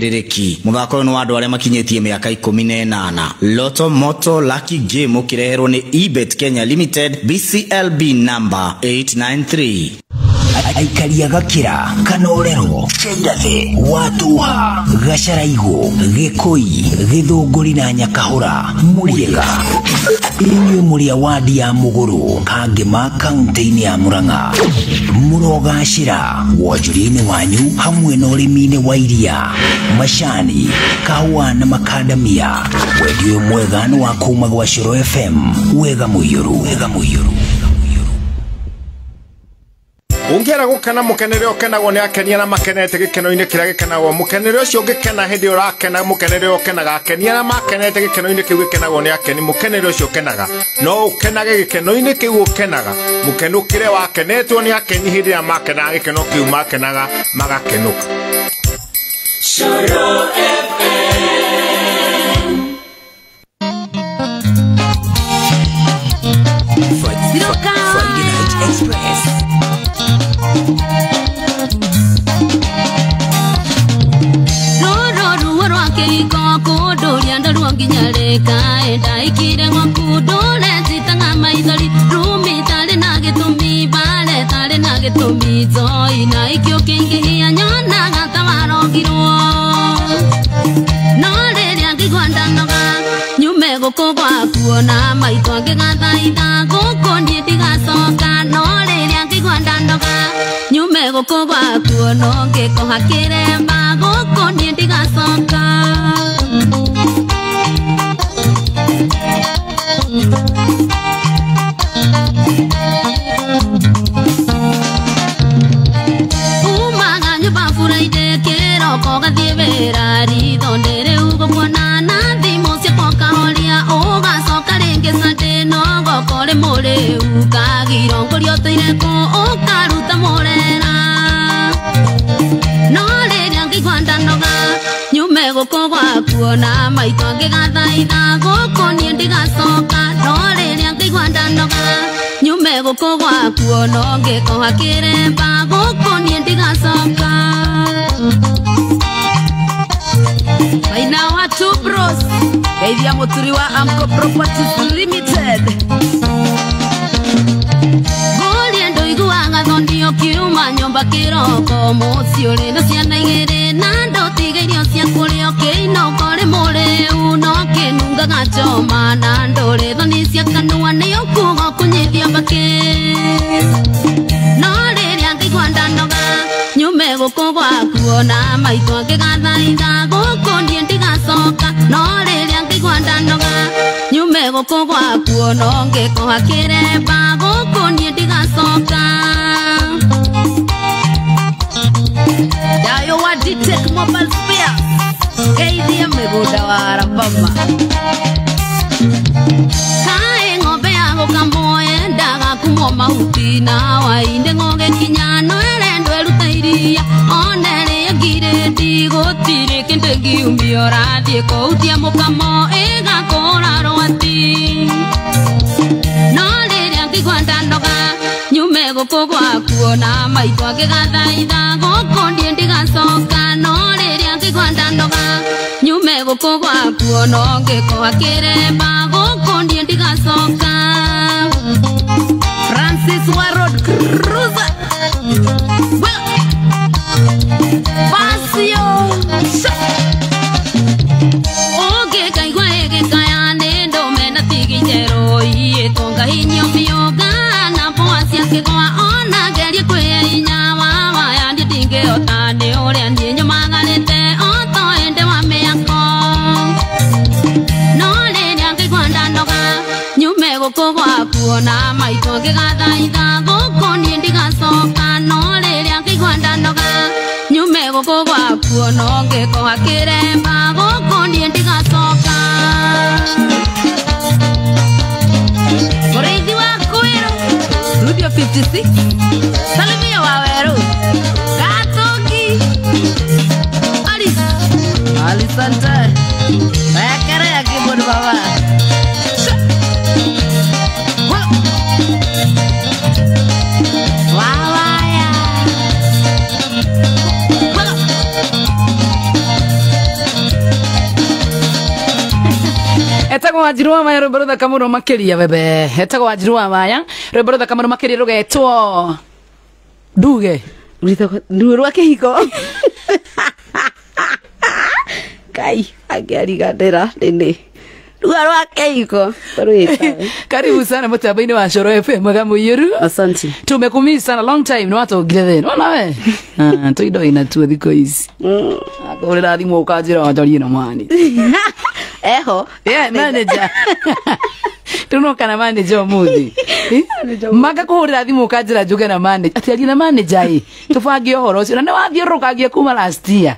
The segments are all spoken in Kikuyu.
Ririki muthako ũyũ nĩ wa andũ arĩa makinyĩtie mĩaka 18. Lotto Moto Lucky Game ũkĩreherwo nĩ eBet Kenya Limited, BCLB number 893. Aikaria gakira kanorero cheirathe watuha gacaraigũ gĩkũi gĩthũngũri na nyakahũra mũriega inyuĩ mũrĩa wadi ya mũgũrũ kangĩma kaunti-inĩ ya Murang'a mũrogacĩra wonjoria-inĩ wanyu hamwe na ũrĩmi-inĩ wa iria macani kahũa na makandamia. Wendi ũyũ mwega nĩ wa kuma gwa Coro FM. Wega mũiyũru, wega mũiyũru. Ungiera gukena mukenere ukenagwo ni akenia na makenete gikeno-inĩ kĩrĩa gĩkenagwo mukenere ũcio ũngĩkena hĩndĩ ũrakena mukenere ũkenaga akenia na makenete gĩkeno-inĩ kĩu gĩkenagwo nĩ akeni mukenere ũcio ũkenaga no ũkenage gĩkeno-inĩ kĩu ũkenaga mũkenũkĩre wakenetwo nĩ akeni hĩndĩ ya makenaga gĩkeno kĩu makenaga magakenũka. Coro FM. Friday Night Express. Baina wa Two Bros geithia muturi wa Amco Properties Limited. Ngurie nduiguaga thondio kiuma nyomba kiroko muciĩ ũrĩ na ciana igĩrĩ na ndũtiga irio cia kũrĩa ũkĩinũka ũrĩ mũrĩu no kĩnungaga choma na ndũrĩ thoni cia kanua nĩ ũkuga ũkũnyithia mbakĩ no rĩrĩa ngaigua ndanoga nyume gũkũ gwaku ona maitũ angĩgathaitha gũkũ niĩ ndigacoka no rĩrĩa ngaigua ndanoga nyume gũkũ gwaku ono ngĩkoha kĩremba gũkũ niĩ ndigacoka. Dayo wa Dtech Mobile Spares geithia mĩgũnda wa Arabama. Kaĩ ng'ombe ya gũkamwo yendaga kumwo mahuti na wainde ng'ũgĩkinya no ĩrendwo ĩrute iria one rĩrĩa ngirĩti gũtirĩ kĩndũ ĩngiumia ũrathiĩ kũhutia mũkamo ĩgakũra rwati no rĩrĩa ngĩigua ndanoga nyume gũkũ gwaku ona maitũ angĩgathaitha gũkũ niĩ ndigacoka no rĩrĩa ngĩigua ndanoga nyume gũkũ gwaku ono ngĩkoha kĩremba gũkũ niĩ ndigacoka. Francis wa Road Cruiser. Well, Pasio. Ũngĩkaigua ĩgĩkaya nĩ ndũme na tigi njerũ iyĩtwo ngahinyio mĩũga na mboa cia kĩgwa ona ngerie kwĩinya wawaya niĩ ndingĩhota nĩ ũrĩa niĩ nyũmagarĩte o to ĩndĩ wa mĩako no rĩrĩa ngaigua ndanoga nyume gũkũ gwaku ona maitũ angĩgathaitha gũkũ niĩ ndigacoka no rĩrĩa ngaigua ndanoga nyume gũkũ gwaku ono ngĩkoha kĩremba gũkũ niĩ ndigacoka. Mũrĩithi wa Kwĩrũ Studio 56 Salimia wa Werũ Gatongi Alice Alisante Wekerea keyboard baba. Wawaya. Etagwo Wanjiru wa Maya rwĩmbo rũthaka mũno makĩria bebe. Etagwo Wanjiru wa Maya rwĩmbo rũthaka mũno makĩria rũgetwo nduge ruo rwa kĩhiko. Kai angĩariganĩra nĩnĩ ruo rwa kĩhiko rwĩta. Karibu sana mũtambo-inĩ wa Coro FM Gamuiru. Asante. Tumekumisi sana long time nĩ watũngire thĩna. Wona we? Ah, tũindo ina tuo thikũ ici. Akũhũrĩra thimũ ũkanjĩra wanjarie na mwani. Eho. Yeah, manager. Tunoka na manager ũmũthĩ. Maka kũhũrĩra thimũ ũkanjĩra njuge na manager. Atĩ arie na manager ĩ. Tũbange ũhoro ũcio. Na nĩ wathiũrũrũkangia kuma last year.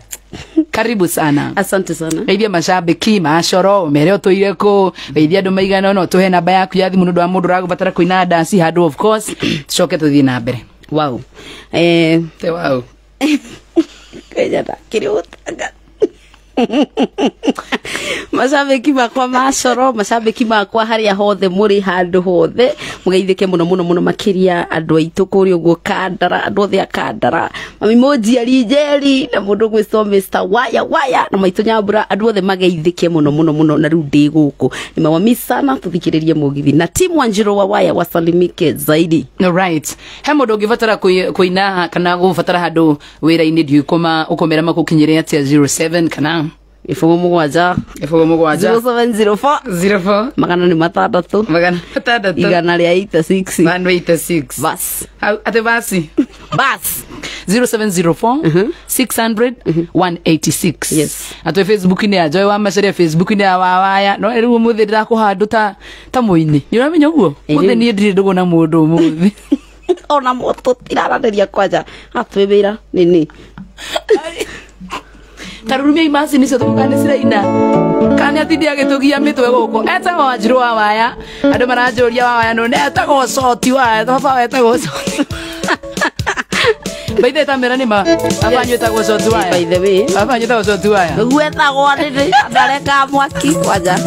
Karibu sana. Asante sana. Geithia mashabiki macoro mere ũtũire kũ geithia andũ maigana ũna ũtũhe namba yaku ya thimũ nĩ ũndũ wa mũndũ ũragũbatara kũina ndaci handũ of course tucoke tũthiĩ na mbere. Wow. Te wow. Kenya ndakĩrĩ ũtanga. Mashabiki makwa macoro mashabiki makwa haria hothe mũrĩ handũ hothe mũgeithĩke mũno mũno mũno makĩria andũ aitũ kũrĩa ũguo Kandara andũ othe a Kandara mami mũnjiari Njeri na mũndũ ũgwĩtwo Mr Waya Waya na maitũ Nyambura andũ othe mageithĩke mũno mũno mũno na rĩu ndĩ gũkũ nĩ mawami sana tũthikĩrĩrie mũgithi na timu Wanjiru wa Waya wasalimike zaidi. Right. He mũndũ ũngĩbatara kũina kana gũbatara handũ wĩra-inĩ ndiũĩ kũma ũkũmera makũkinyĩre atĩa 07 kana 07 0704 04 406 600 186 186 bas ate basi bas 0704 600 186. Yes. Atwe Facebook ni ya Joy wa Macharia Facebook ni ya Wawaya no rĩu ũmũthĩ ndĩrakũhandũ ta mũini nĩ ũramenya ũguo ũmũthĩ niĩ ndirĩ ndũgũ na mũndũ ũmũthĩ ona mũtũ tiraranĩria kwanja atwĩ wĩra nini tarurumia imasi nicio tũkane ciraina kana atindi agĩtũgia mĩtwe gũkũ etagwo Wanjiru wa Waya andũ maranjũria wa Waya no etagwo Coti Waya baba etagwo Coti by the time nĩ ma baba anyu etagwo Coti Waya by the way baba anyu etagwo Coti Waya gwetagwo nini ndareka mwaki kwanja.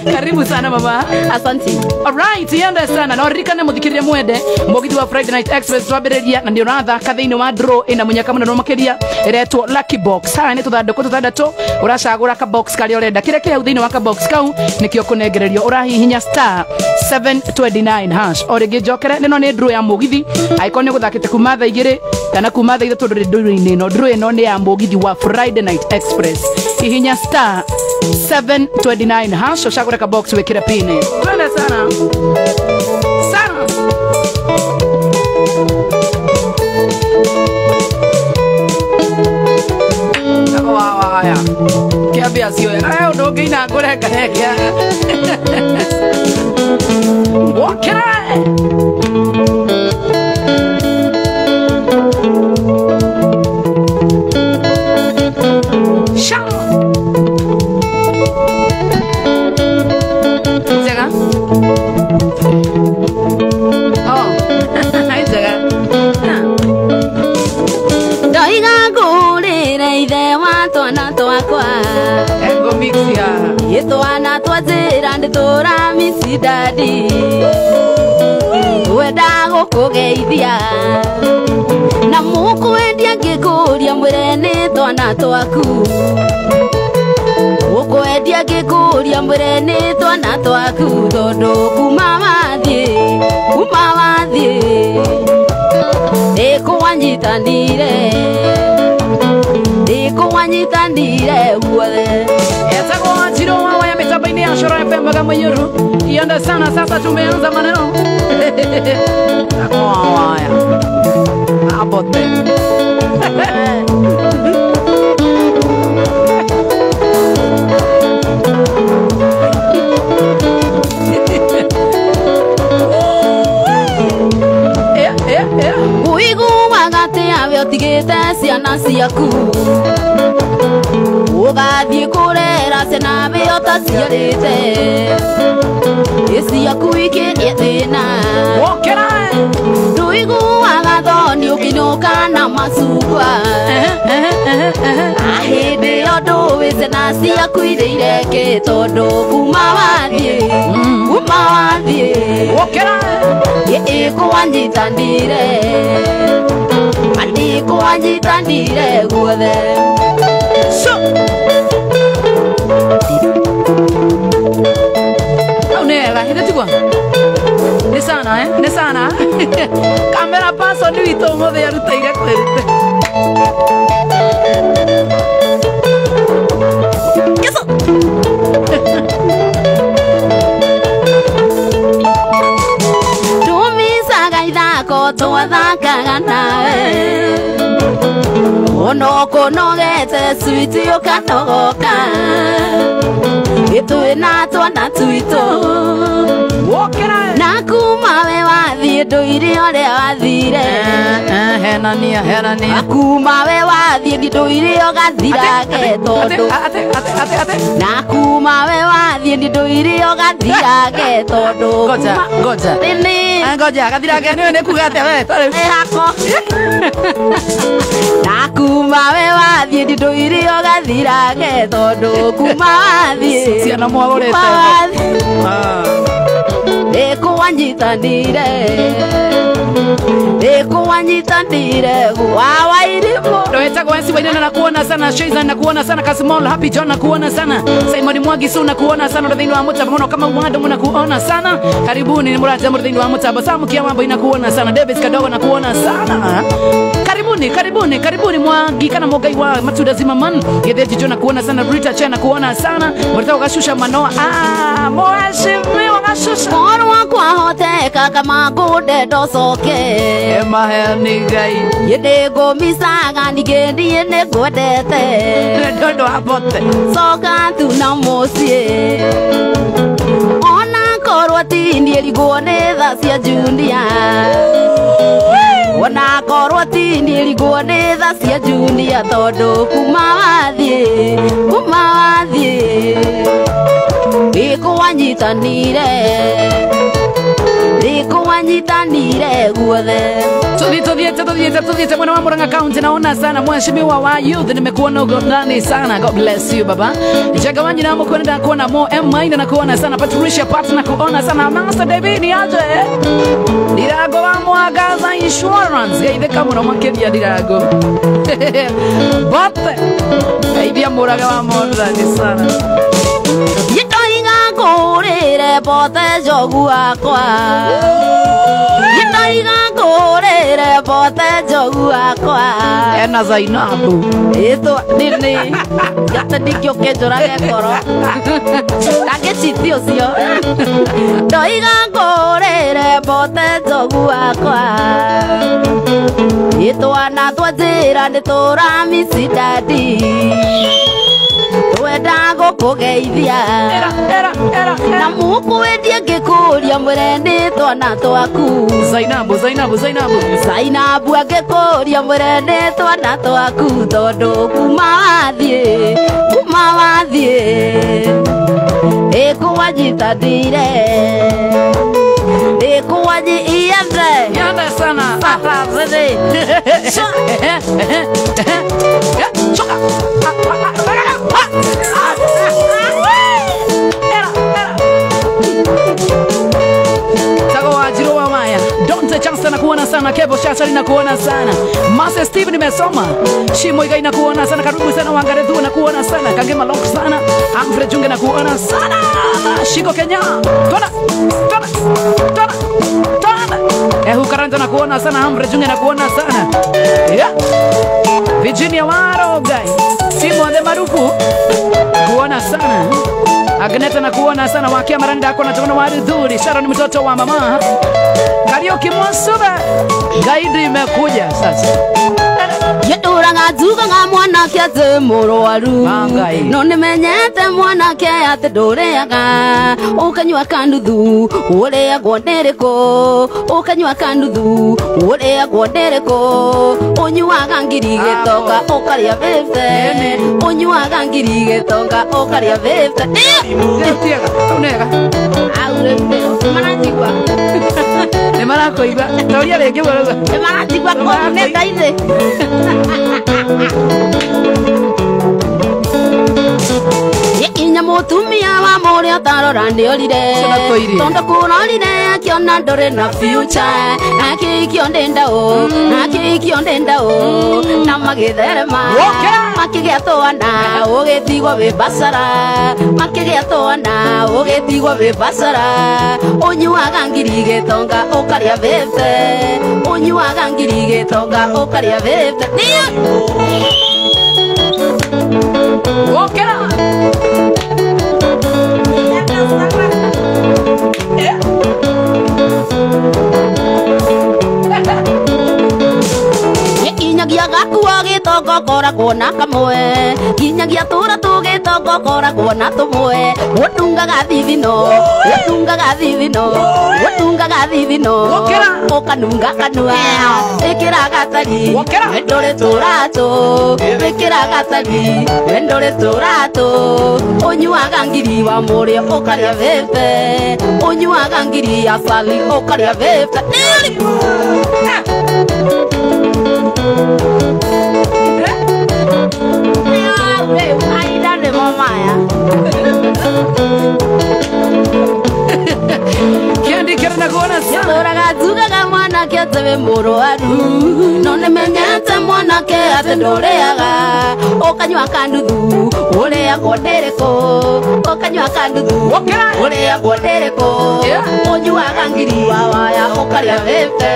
Karibu sana mama. Asante. All right, yenda sana na ririkane muthikiririe mwende mũgithi wa Friday Night Express twambĩrĩria na nĩ ũrathaka thĩinĩ wa draw ĩna mũnyaka mũnene makĩria ĩretwo Lucky Box. Haha nĩ tũthandũkũ tũtandatũ ũracagũra ka box karĩa ũrenda kĩrĩa kĩ hau thĩinĩ wa ka box kau nĩkĩo kũnengererio ũrahihinya star 729 hash o rĩngĩ njokere nĩno nĩ draw ya mũgithi angĩkorwo nĩ ũgũthakĩte kuma thaa 2 kana kuma thaa 3 ndũrĩ ndũrĩ-inĩ ĩno draw ĩno nĩ ya mũgithi wa Friday Night Express hihinya star 729 hash ucagũre ka box wĩkĩre pini. Twende sana sana. Waya kĩambia cioya ũndũ ũngĩina ngũrengarenge wokĩra. Sha njega. Oh, njega. Ndoiga ngũrĩre ithe wa twana twakwa Ego mix ya ĩtwana twa njĩra ndĩtũra micidadi wenda gũkũgeithia na mũkwendia ngĩkũria mwĩre nĩ twana twaku ũkwendia ngĩkũria mwĩre nĩ twana twaku tondũ kuma wathiĩ ndĩkũwanyitanire guothe. Etagwo Wanjiru wa Waya mitambo-inĩ ya Coro FM Gamuiru ienda sana sasa tumeanza maneno Etagwo wa Waya abote. Ũiguaga atĩ awe ũtigĩte ciana ciaku ũgathiĩ kũrera ciana we ũtaciarĩte ĩ ciaku ikĩgĩe thĩna wokĩra ndũiguaga thoni ũkĩinũka na macungwa hĩndĩ ĩyo ndũĩ ciana ciaku irĩire kĩ tondũ kuma wathiĩ wokĩra ĩkũwanyitanire andĩkũwanyitanire guothe. So Wĩrute. Keso. Tumisaga ithako twathakaga nawe Onokonogete switi ukanogoka Itwe na twana twitũ Na kuma we wathiĩ ndũire ũrĩa wathire Henania henania Na kuma we wathiĩ ndũire ũgathirage tondũ Na kuma we wathiĩ ndũire ũgathirage tondũ Ngoja ngoja Ngoja gathirage nĩ nĩ kuga atĩa we Hako Na kuma we wathiĩ ndũire ũgathirage tondũ kuma wathiĩ Ciana mwagũrĩte Ekuwanyitanire wawairimu Wetagwo Ensi Wainene na kuona sana Shaiza na kuona sana Kasimol Happy John na kuona sana Simon Mwangi Su na kuona sana thĩinĩ wa mũtambo mũno kama Wado na kuona sana karibuni ni mũrata thĩinĩ wa mũtambo Samu Kia Wambo ina kuona sana Davis Kadogo na kuona sana karibuni karibuni karibuni Mwangi kana Mugai wa Matunda Zimmerman Getheji John na kuona sana Rita Chen na kuona sana Mũrata gashusha manoa mheshimiwa gashusha Moro wakwa hoteka kama ngũnde ndocoke Maheni Ngai Nĩ ngũmicaga ningĩ niĩ nĩ ngwendete Ndondo abote Coka tu na mũciĩ Ona korwo ti niĩ rigwo nĩ tha cia Junior Ona korwo ti niĩ rigwo nĩ tha cia Junior tondũ kuma wathiĩ kuma wathiĩ Ikuwanyitanire Ikuwanyitanire guothe Tuthiete mwana wa Murang'a County naona sana mheshimiwa wa youth nimekuona uko ndani sana God bless you baba Jaga wanyi na mkwenda kuona mo M Mind na kuona sana Patricia Partner kuona sana Master David ni aje Dirago wa Mwangaza Insurance gaitheka muno makiria Dirago Bote gaithia Murang'a wa Murang'a sana Yitoiga ngũrĩre bote njogu wakwa Yitoiga ngũrĩre bote njogu wakwa Ena Zainabu Ĩtũ nini Gate ndingĩũke njũrage ngoro Ndangĩciti ũcio Ndoiga ngũrĩre bote njogu wakwa Ĩtwana twanjĩra nĩtũramisi dadi Twenda gũkũgeithia Na mũkwendie ngĩkũria mwĩre nĩ twana twaku Zainabu Zainabu Zainabu Zainabu angĩkũria mwĩre nĩ twana twaku tondũ kuma wathiĩ kuma wathiĩ Ĩkũwanyitanire Ĩkũwanyi iende Iende sana Choka Tago wa Jiro wa Maya Don't chance na kuona sana Kevo Shachari na kuona sana Master Steve nimesoma Shimo Igai na kuona sana karibu sana Wangarethu na kuona sana Kangema Long sana Amfre Junge na kuona sana Shiko Kenya Tona Tona Tona Tona Ehu Karanja na kuona sana Amfre Junge na kuona sana yeah. Virginia Waro guy Timo the Marufu kuona sana Agneta na kuona sana Wakia Maranda ako na taona Warudhuri Sharon mtoto wa mama Karaoke Mwasuba Gaidi imekuja sasa Yeturaga njugaga mwanake atĩ mũrwaru no nĩmenyete mwanake atĩ ndũrĩaga ũkanyua kanuthu ũrĩagwo nĩrĩkũ ũkanyua kanuthu ũrĩagwo nĩrĩkũ ũnyuaga ngiri gĩtonga ũkarĩa 50 ũnyuaga ngiri gĩtonga ũkarĩa 50 Maranjigua nĩ marakũigua tauria rĩngĩ ũguo nĩ maranjigua kũu nenda-inĩ Inya Mutumia wa mũrĩa ũtarora nĩorire Tondũ kũrorire akĩona ndũrĩ na future Akĩikio ndĩ ndaũ akĩikio ndĩ ndaũ Na magĩtherema makĩgĩa twana ũgĩtigwo wĩ bacara Makĩgĩa twana ũgĩtigwo wĩ bacara Ũnyuaga ngiri gĩtonga ũkarĩa bebe Ũnyuaga ngiri gĩtonga ũkarĩa bebe Okera Nginyagia gakua gĩtongo koragwo na kamwe Nginyagia tũra tũgĩtongo koragwo na tũmwe Ũtungaga thithino ũtungaga thithino ũtungaga thithino Ũkanunga kanua ĩkĩra gatari wendore tũratũ ĩkĩra gatari wendore tũratũ Ũnyuaga ngiri wa mũrĩa ũkarĩa bebe Ũnyuaga ngiri ya sali ũkarĩa bebe Kendi kerana kuona sana Tũraga tugaga mwanake atĩ wĩ mũrwaru No nĩmenyete mwanake atĩ ndũrĩaga Ũkanyua kanuthu ũrĩagwo ndĩrĩkũ Ũkanyua kanuthu ũrĩagwo ndĩrĩkũ Ũnyuaga ngiri wa waya ũkarĩa bebe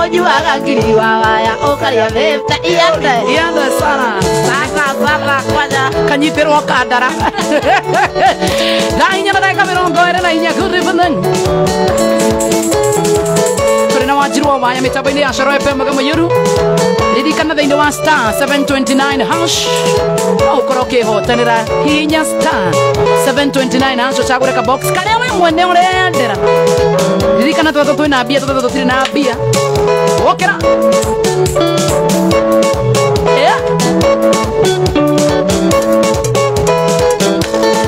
Ũnyuaga ngiri wa waya ũkarĩa bebe Iyate Iyate sana Sasa sasa kwaja Kanyitĩrwo kandara Thaa inya na ndagĩka mĩrongo ĩrĩ na inya good evening Tũrĩ na Wanjiru wa Waya mĩtambo-inĩ ya Coro FM Gamayuru Ririkana thĩinĩ wa star 729 hash no ũkorwo ũkĩhotanĩra hinya star 729 hash ũcagũre ka box karĩa we mwene ũrendera Ririkana tũtatũ twĩna mbia tũtatũ tũtirĩ na mbia Ũkĩra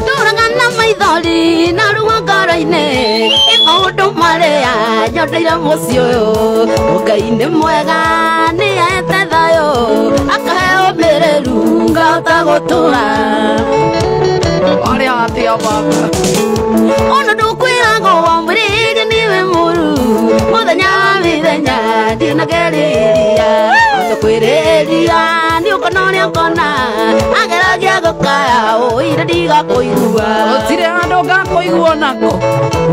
Ndũraga na maithori na ruo ngoro-inĩ Maũndũ marĩa nyoneire mũciĩ ũyũ Ngai nĩ mwega nĩaete thayũ Akahe ũmĩrĩru ngahota gũtũra Arĩa atĩa baba Ona ndũkwĩragwo wamwĩrĩire nĩwe mũru Mũthenya wa mĩthenya ndinagerĩria Atũkwĩrĩria nĩũkona ũrĩa ũkona Ageragia gũkaya ũire ndigakũigua Gũtirĩ handũ ngakũigua nako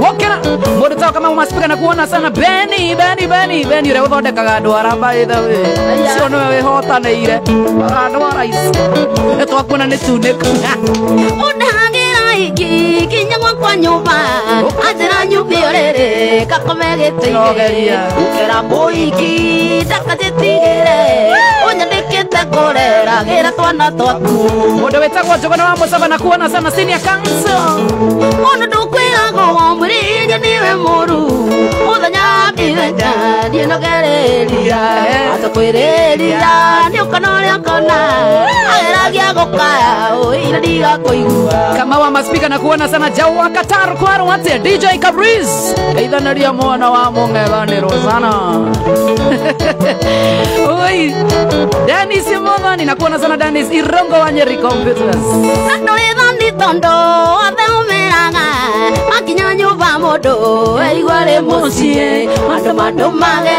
Wokera mũndũ ta kama umasipika na kuona sana Beni Beni Beni Beni ũrĩa ũthondekaga ndwara by the way Ũcio nĩwe wĩhotanĩire ndwara ici twakuona nĩ tunĩku Ũndehagĩra iki kinya gwakwa nyũmba Anjĩra nyumbe ũrĩrĩ gakome gĩtĩ-inĩ Ũkĩra mũiki ndakanjĩtigĩre Ũnyandĩkĩte kũreragĩra twana twaku Mũndũ wĩtagwo Njũgũna wa Mũcaba na kuona sana senior council Mũndũ ndũkwĩragwo wamwĩrĩire nĩwe mũru Mũthenya wa mĩthenya ndiĩnogereria Atũkwĩrĩria nĩũkona ũrĩa ũkona Ageragia gũkaya ũire ndigakũigua Kama wa maspika na kuona sana Jau wa Qatar kwaro ate DJ Cabriz Geithanaria mwana wa mũng'ethanĩro sana Oi Dennis Muthoni na kuona sana Dennis Irongo wa Nyeri Computers Andũ ĩthoni tondũ othe ũmeraga Makinya nyũmba mũndũ eigua rĩ mũciĩ Andũ mandũmage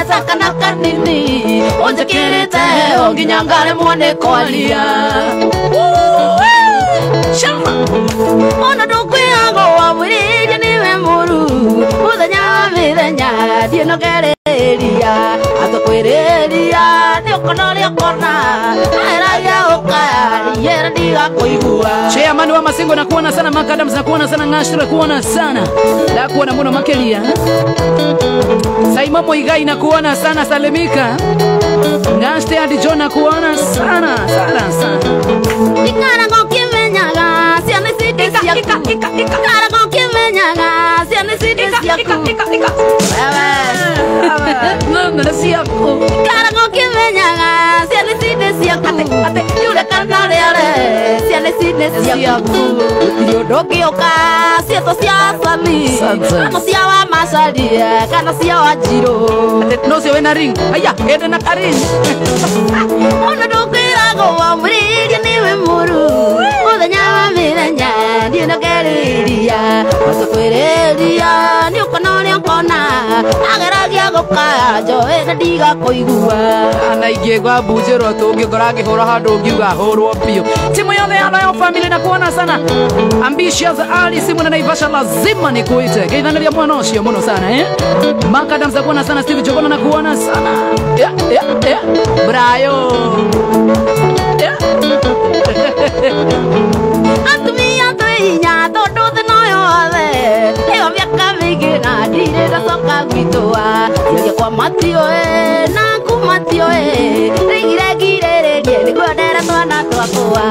ta kana kanini Ũnjĩkĩrĩte o nginya ngaremwo nĩ kwaria Shama Ona ndũkwĩragwo wamwĩrĩire nĩwe mũru Mũthenya wa mĩthenya ndiĩnogereria Atũkwĩrĩria nĩũkona ũrĩa ũkona Ageragia gũkaya iyĩra ndigakũigua Chairman wa Masingo na kuona sana Mark Adams na kuona sana Ng'ashira na kuona sana na kuona muno makelia Saima Muigai na kuona sana Salimika Ng'ashte hadi John na kuona sana sana sana Ikarago kĩmenyaga ciana ici ndĩ ciaku Ikarago kĩmenyaga ciana ici ndĩ ciaku Nĩ ciaku Ikarago kĩmenyaga ciana ici ndĩ ciaku Yure kana rĩare ciana ici ndĩ ciaku Gũtirĩ ũndũ ũngĩũka ciĩtwo cia Sami kana cia wa Macaria kana cia Wanjirũ No ũcio wĩna ring aya ĩndĩ na karing Ona ndũkwĩragwo wamwĩrĩire nĩwe mũru Mũthenya wa mĩthenya ngĩgeria Matũkwĩrĩria nĩ ũkona ũrĩa ũkona Ageragia gũkaya njoe na ndigakũigua Na ingĩgwa mbunjĩrwo tũngĩkora ngĩhũra handũ ngiuga hũrwo biũ. Timu yothe ya Royal Family na kuona sana. Ambitious Alice mwana Naivasha lazima nikuite. Geithanĩria mwana ũcio mũno sana eh. Mark Adams na kuona sana, Steve Jogona na kuona sana. Yeah, yeah, yeah. Brayo. Yeah. Atumia twĩ hinya tondũ thĩ no yothe ĩyo mĩaka mĩingĩ na ndirĩ ndacoka gwitũ ciakwa matioĩ naku matioĩ rĩigire ngirĩrĩrie nĩguo ndere twana twakwa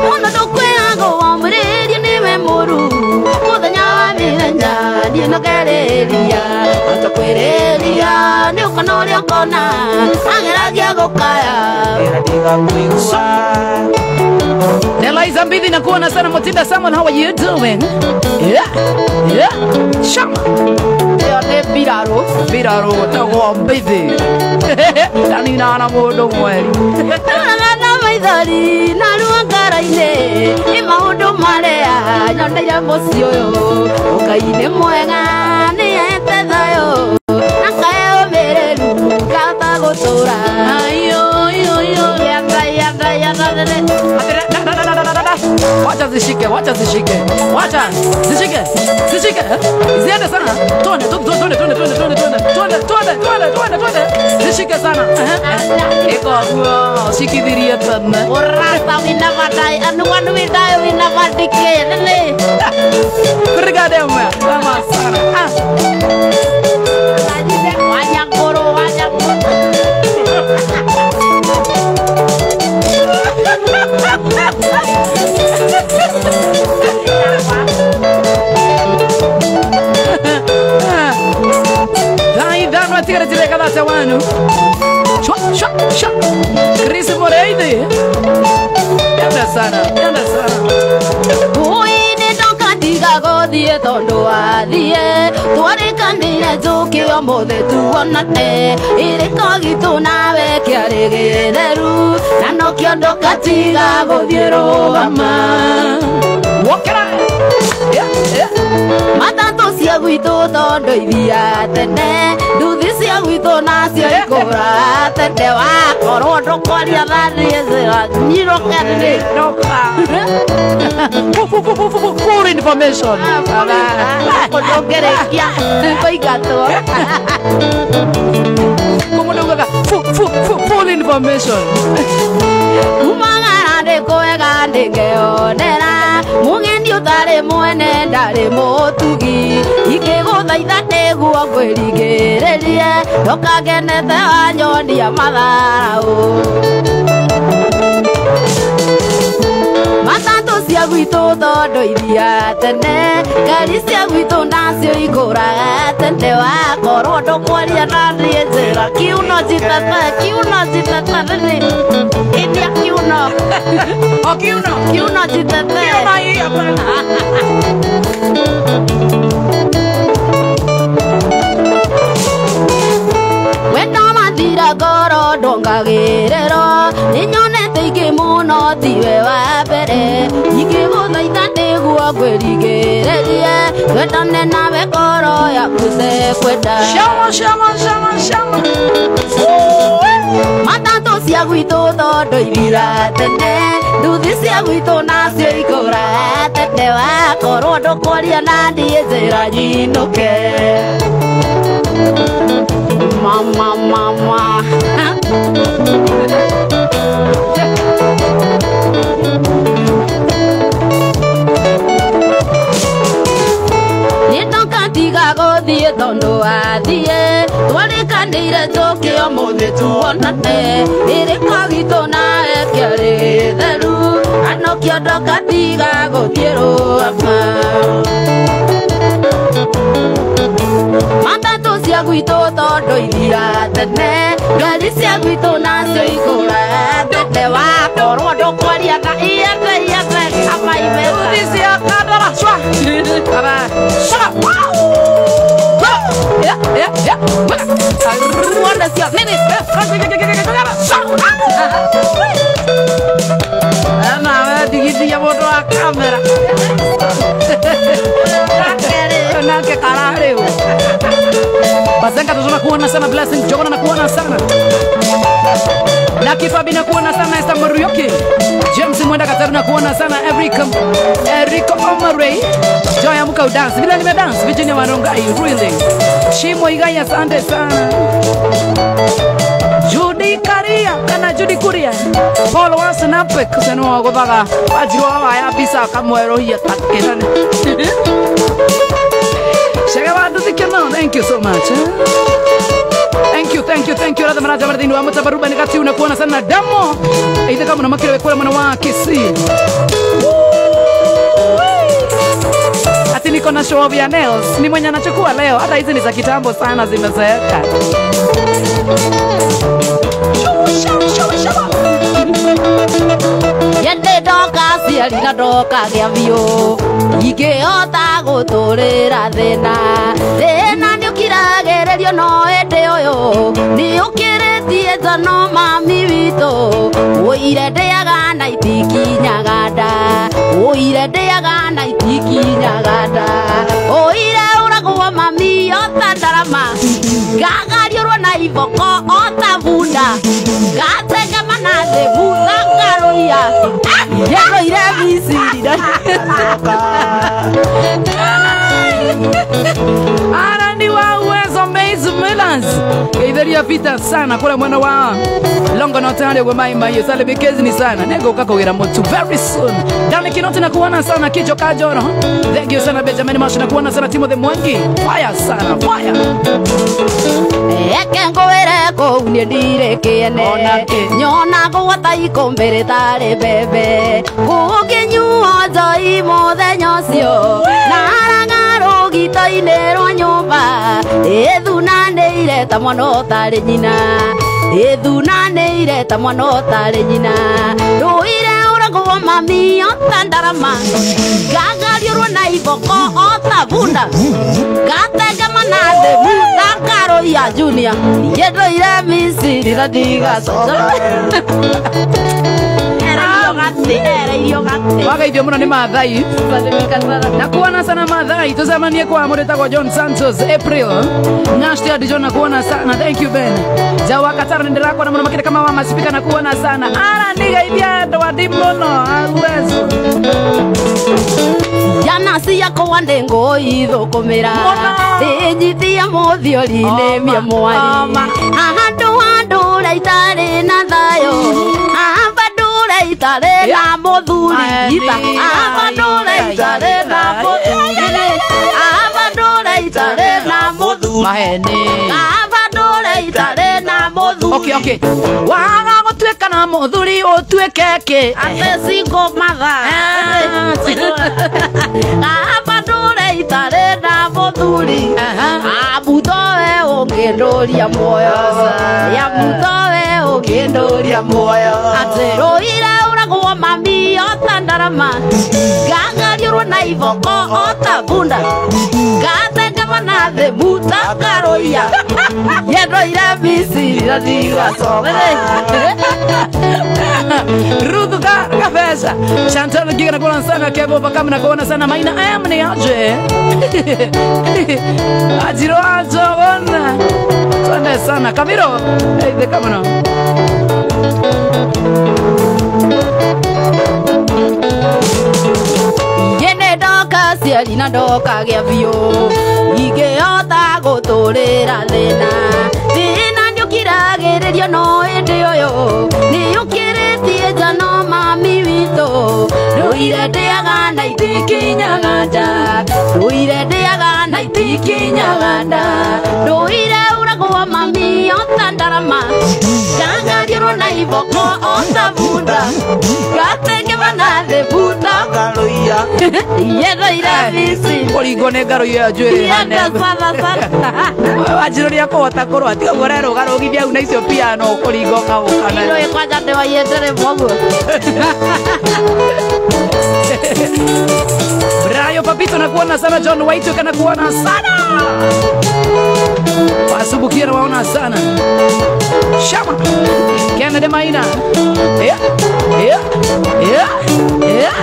mũno ndũkwĩragwo wamũrĩrie nĩwe mũru mũthenya wa mĩthenya niĩ nogerĩria atakwĩrĩria nĩ ũkona ũrĩa ũkona ageragia gũkaya Eliza Mbithi na kuona sana. Mutinda Samuel, how are you doing? Yeah, yeah. Shama. Ĩyo nĩ mbirarũ, mbirarũ gũtagwo Mbithi. Ndaninaga na mũndũ mweri. Tũraga na maithori na ruo ngoro-inĩ nĩ maũndũ marĩa nyoneire mũciĩ ũyũ Ngai nĩ mwega nĩahete thayũ na kae ũmĩrĩru ngahota gũtũra Wacha zishike, wacha zishike, wacha zishike, zishike, ziende sana. Twende, twende, twende, twende, twende, twende, twende, twende, twende, twende, twende, zishike sana. Iko guo, shikithirie tene. Urata we never die, and when we die we never decay. Nene. Brigade mwe, kama sana. Ah. Wanyakoro, wanyakoro. Thaa ithano atigarĩtie ndagĩka thate wanu. Shwa, shwa, shwa. Chris Moreithi. Enda sana, enda sana. Ui nĩ ndoka tiga gũthiĩ tondũ wathiĩ twarĩkanĩire njũkĩ ũmũthĩ tuonane irĩko gitũ nawe kĩarĩ gĩtheru na nokĩo ndoka tiga gũthiĩ rũgama Wokera. Yeah, yeah. Matatũ cia gwitũ tondũ ithia tene nduthi cia gwitũ nacio ikũra tene wakorwo ndũkwaria thathiĩ njĩra nyirũke Ndoka. Full information. Kũndũngĩrĩkia kũingatwo Kũmũndũ ugaga full information. Umagara nĩ kwega ndĩngĩonera mũgeni ũtarĩ mwene ndarĩ mũtugi ingĩgũthaitha nĩguo ngwĩringĩrĩrie ndũkangenete wanyonia matharaũ Matatũ cia gwitũ tondũ ithia tene ngari cia gwitũ nacio ikũraga tene wakorwo ndũkwaria na niĩ njĩra kiuno njitete kiuno njitete nĩ ĩnia kiuno O kiuno. Kiuno njitete Kiuno hii hapana. Wendo mathira ngoro ndongagĩrĩrwo nĩnyonete ingĩ mũno tiwe wa mbere ingĩgũthaitha nĩguo ngwĩringĩrĩrie twendane nawe ngoro yaku tekwenda Shama, shama, shama, shama. Matatũ cia gwitũ tondũ ithira tene nduthi cia gwitũ nacio ikũra tene wakorwo ndũkwaria na niĩ njĩra nyinũke Mama, mama. Nĩndoka tiga gũthiĩ tondũ wathiĩ twarĩkanĩire njũkĩ ũmũthĩ tuonane irĩko gitũ nawe kĩarĩ gĩtheru anokĩo ndoka tiga gũthiĩ rũgama Matatũ cia gwitũ tondũ ithira tene ngari cia gwitũ nacio ikũra tene wakorwo ndũkwaria na iyete iyete kama imeza Nduthi cia Kandara. Shwa. Baba. Shwa. Wow. Yeah, yeah, yeah. Wona cia nini Shwa. Nawe ndigithia mũno. kuona sana Blessing Jogona na kuona sana Lucky Fabi na kuona sana Esther Muriuki James Mwenda Kataru na kuona sana Eric Omare Joy amuka udance bila nime dance Virginia Warongai really Shimo Igai asante sana Judy Karia kana Judy Kuria Paul Wasanapek kuseno gothaga wajirwa waya bisa kamwerohia takirane Shega wandu thikeno thank you so much Thank you, thank you, thank you. Radha maraja marathi wa mutabaruba ni kati unakuona sana damo. Aidha kama unamakira wekula mwana wa Kisii. Ati niko na show ya nails. Ni mwenye anachukua leo. Hata hizi ni za kitambo sana zimezeeka. Yende doka ciari na ndoka gĩa biũ ingĩhota gũtũrĩra thĩna thĩna nĩũkiragĩrĩrio no hĩndĩ ũyũ nĩũkĩrĩtie njano mami witũ ũire ndĩaga na itikinyaga nda ũire ndĩaga na itikinyaga nda ũire ũragwo mami ota ndarama ngagariũrwo na iboko ota bunda ngatengema na thĩ bunda ngarũiya yeroire Misiri Arani wa uwezo Maize Millers Geitharia vita sana kule mwana wa Longo na otale kwa mai mai sale bekezi ni sana nego kakogera motu very soon Dani Kinoti na kuona sana Kicho Kajoro Thank you sana Benjamin Mash na kuona sana Timothy Mwangi fire sana fire Eke ngwire kũu niĩ ndirĩ kĩene nyona gwata ikũmbĩ rĩtarĩ mbembe gũkĩnyuo njoi mũthenya ũcio na harang'a rũgito-inĩ rwa nyũmba ĩthunanĩire ta mwana ũtarĩ nyina ĩthunanĩire ta mwana ũtarĩ nyina rũire ũragwo mami ota ndarama ngagariũrwo na iboko ota bunda ngatengema na thĩ bunda ngarũiya Junior yendũire Misiri na ndigacoka Wagaithio muno ni Maathai na kuona sana Maathai tuzamanie kwa muretagwo John Santos April Ngashti Adijon na kuona sana thank you Ben Jawa Katara ndirakuona muno makire kama mama speaker na kuona sana ara nigaithia andu andi muno awezo Jana ciakwa nĩ ngũithũkũmĩra ndĩnyitia mũthiori-inĩ mĩamwari handũ handũra itarĩ na thayũ amba ndũre itarĩ na mũthuri amba ndũre itarĩ na mũthuri amba ndũre itarĩ na mũthuri maheni amba ndũre itarĩ na mũthuri okay okay waga gũtuĩka na mũthuri ũtuĩke kĩ ate single mother amba ndũre itarĩ na mũthuri amutowe ũngĩndũria muoyo amutowe ũngĩndũria muoyo atĩ rũire ũragwo mami ota ndarama ngagariũrwo na iboko ota bunda ngatengema na thĩ muta ngarũiya yendoire Misiri na ndigacoka Ruth Kabesa Chantal Giga na kuona sana Kevo Bakam na kuona sana Maina M ni aje Ajiro ajo ona Twende sana Kamiro hey the kamano Yene ndoka ciari na ndoka gĩa biũ ingĩhota gũtũrĩra thĩna thĩna nĩũkiragĩrĩrio no hĩndĩ ũyũ nĩũkĩrĩtie njano mami witũ ndũire ndĩaga na itikinyaga nda ndũire ndĩaga na itikinyaga nda ndũire ũragwo mami ota ndarama ngagariũrwo na iboko ota bunda ngatengema na thĩ bunda yendoire Misiri kũringwo nĩ ngarũiya njuĩrĩ hane wanjirũ nĩakũhota kũrũa tiga ũguo ũrerũgarũgithia au na icio piano ũkũringa ũkagũkana Ino kwanja ndĩwaiĩte rĩmwe Brayo Papito na kuona sana John White kana kuona sana Wasubukia na waona sana Shama Kennedy Maina Yeah Yeah Yeah Yeah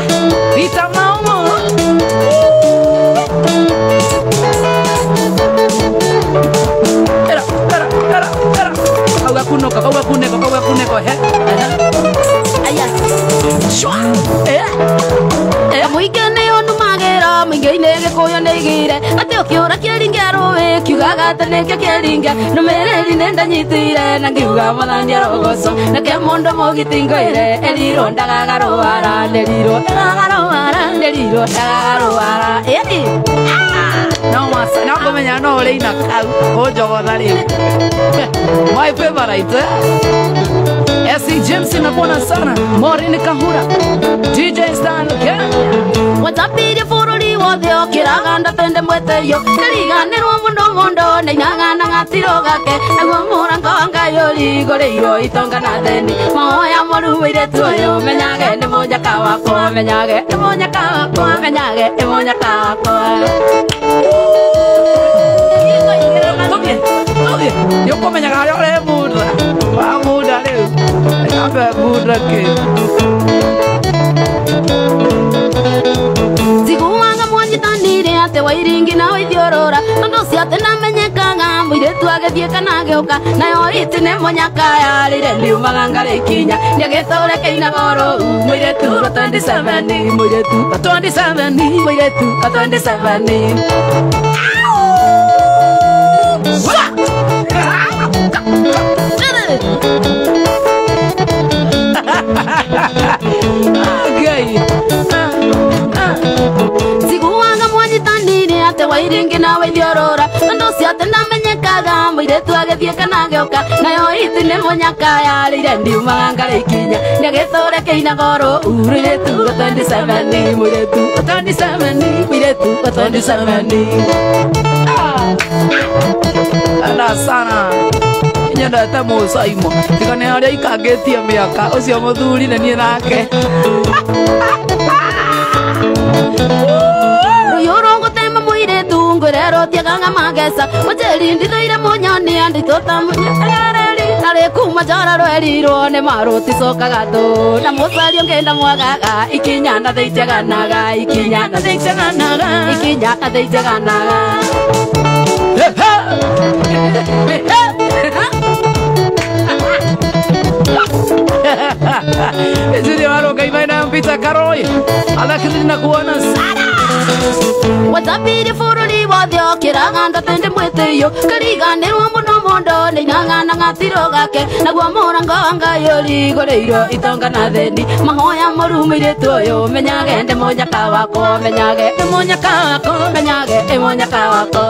Peter Maumo Era era Ohe. Aya. Shwa. Muingĩ nĩ ũnumagĩra mũingĩ-inĩ gĩkũyũ nĩ igire atĩ ũkĩũra kĩringe rũĩ kiugaga atĩ nĩkĩo kĩringe ndũmĩrĩri nĩ ndanyitire na ngiuga mwathani arogocwo nake mũndũ mũgiti ngoire erirwo ndagagarũara nderirwo ndagagarũara nderirwo ndagagarũara ĩni no masa no ngũmenya no ũrĩina kau ũnjogotha rĩu. My favorite. SC James nakuona sana. Maureen Kahura, DJ Stan Kenya. Watambire bũrũri wothe ũkĩraga ndatende mweteyo ndariganĩrwo mũno mũno ndainaga na gatiro gake naguo mũrango wa Ngai ũrigũrĩirwo itonga na theni mahoya moru mũirĩtu ũyũ menyage nĩ mũnyaka wakwa menyage nĩ mũnyaka wakwa menyage nĩ mũnyaka wakwa. Tũthiĩ nĩ ũkũmenyaga harĩa ũremunda wamunda rĩu ambe munda kĩ. Njiguaga mwanyitanire atĩ Wairingi na Waithiũrũra tondũ ũcio atĩ ndamenyekaga mũirĩtu agĩthiĩ kana agĩũka nayo iti nĩ mũnyaka yarĩire ndiumaga ngarĩkinya ndiagĩtũre kĩinaga oro mũirĩtu wa 27 mũirĩtu wa 27 mũirĩtu wa 27. Ngai. Njiguaga mwanyitanire atĩ Wairingi na Waithiũrũra tondũ ũcio atĩ ndamenyekaga mũirĩtu agĩthiĩ kana agĩũka nayo iti nĩ mũnyaka yarĩire ndiumaga ngarĩkinya ndiagĩtũre kĩinaga oro mũirĩtu wa 27 mũirĩtu wa 27 mũirĩtu wa 27. Anda sana nyendete mũcaimo tiga nĩ harĩa ikangĩtie mĩaka ũcio mũthuri nĩ niĩ nake. Rũyũ rũgũtema mũirĩtu ngwĩre rũtiagaga mageca mũceri ndithũire mũnyoni anditũta mũnyareri narĩ kuma njora rwerirwo nĩ marũticokaga tũ na mũcari ũngĩ ndamwagaga ikinya na thĩitiaganaga ikinya na thĩitiaganaga ikinya na thĩitiaganaga. Zile waroga imaina mpita Karoi alakini nakuona sana. Watambire bũrũri wothe ũkĩraga ndatende mwĩtĩyo kariganĩrwo mũno mũno ndainaga na gatiro gake naguo mũrango wa Ngai ũrigũrĩirwo itonga na theni mahoya moru mũirĩtu ũyũ menyage ndĩ mũnyaka wakwa menyage ndĩ mũnyaka wakwa menyage ndĩ mũnyaka wakwa.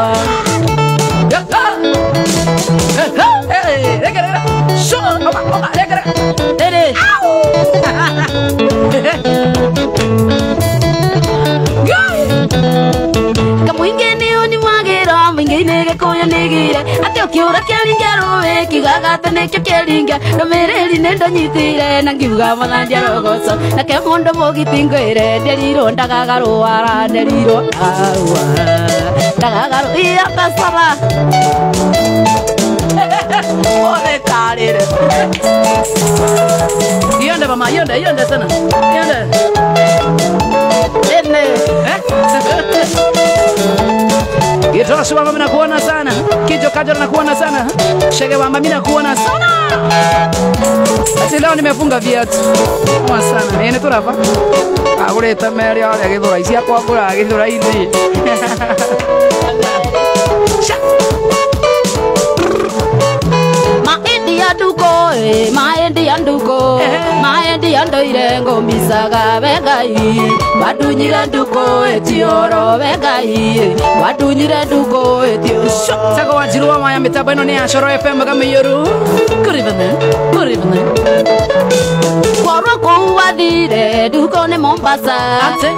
Kamũingĩ nĩ ũnyuagĩra mũingĩ-inĩ gĩkũyũ nĩgire atĩ ũkĩũra kĩringe rũĩ kiugaga atĩ nĩkĩo kĩringe ndũmĩrĩri nĩ ndanyitire na ngiuga mwathani arogocwo nake mũndũ mũgiti ngwĩre nderirwo ndagagarũara nderirwo ndagagarũara iya pesara. Ore tarire. Yonde mama, yonde, yonde sana. Yonde. Ene. Gitosu wa mama nakuona sana. Kijo Kajo nakuona sana. Shege wa mama nakuona sana. Ati leo nimefunga viatu. Kwa sana. Ene turapa. Agureta meri aria githura ici akwa ngura githura ithi. Maendi anduko, maendi andoire ngomisaga begai, wadunyire nduko etioro begai, wadunyire nduko etioro. Sako wanjiru wa maya mitambo ĩno nĩ ya Coro FM Kamĩiyũru. Good evening, good evening. Kwarwo kũu wathire nduko nĩ Mombasa,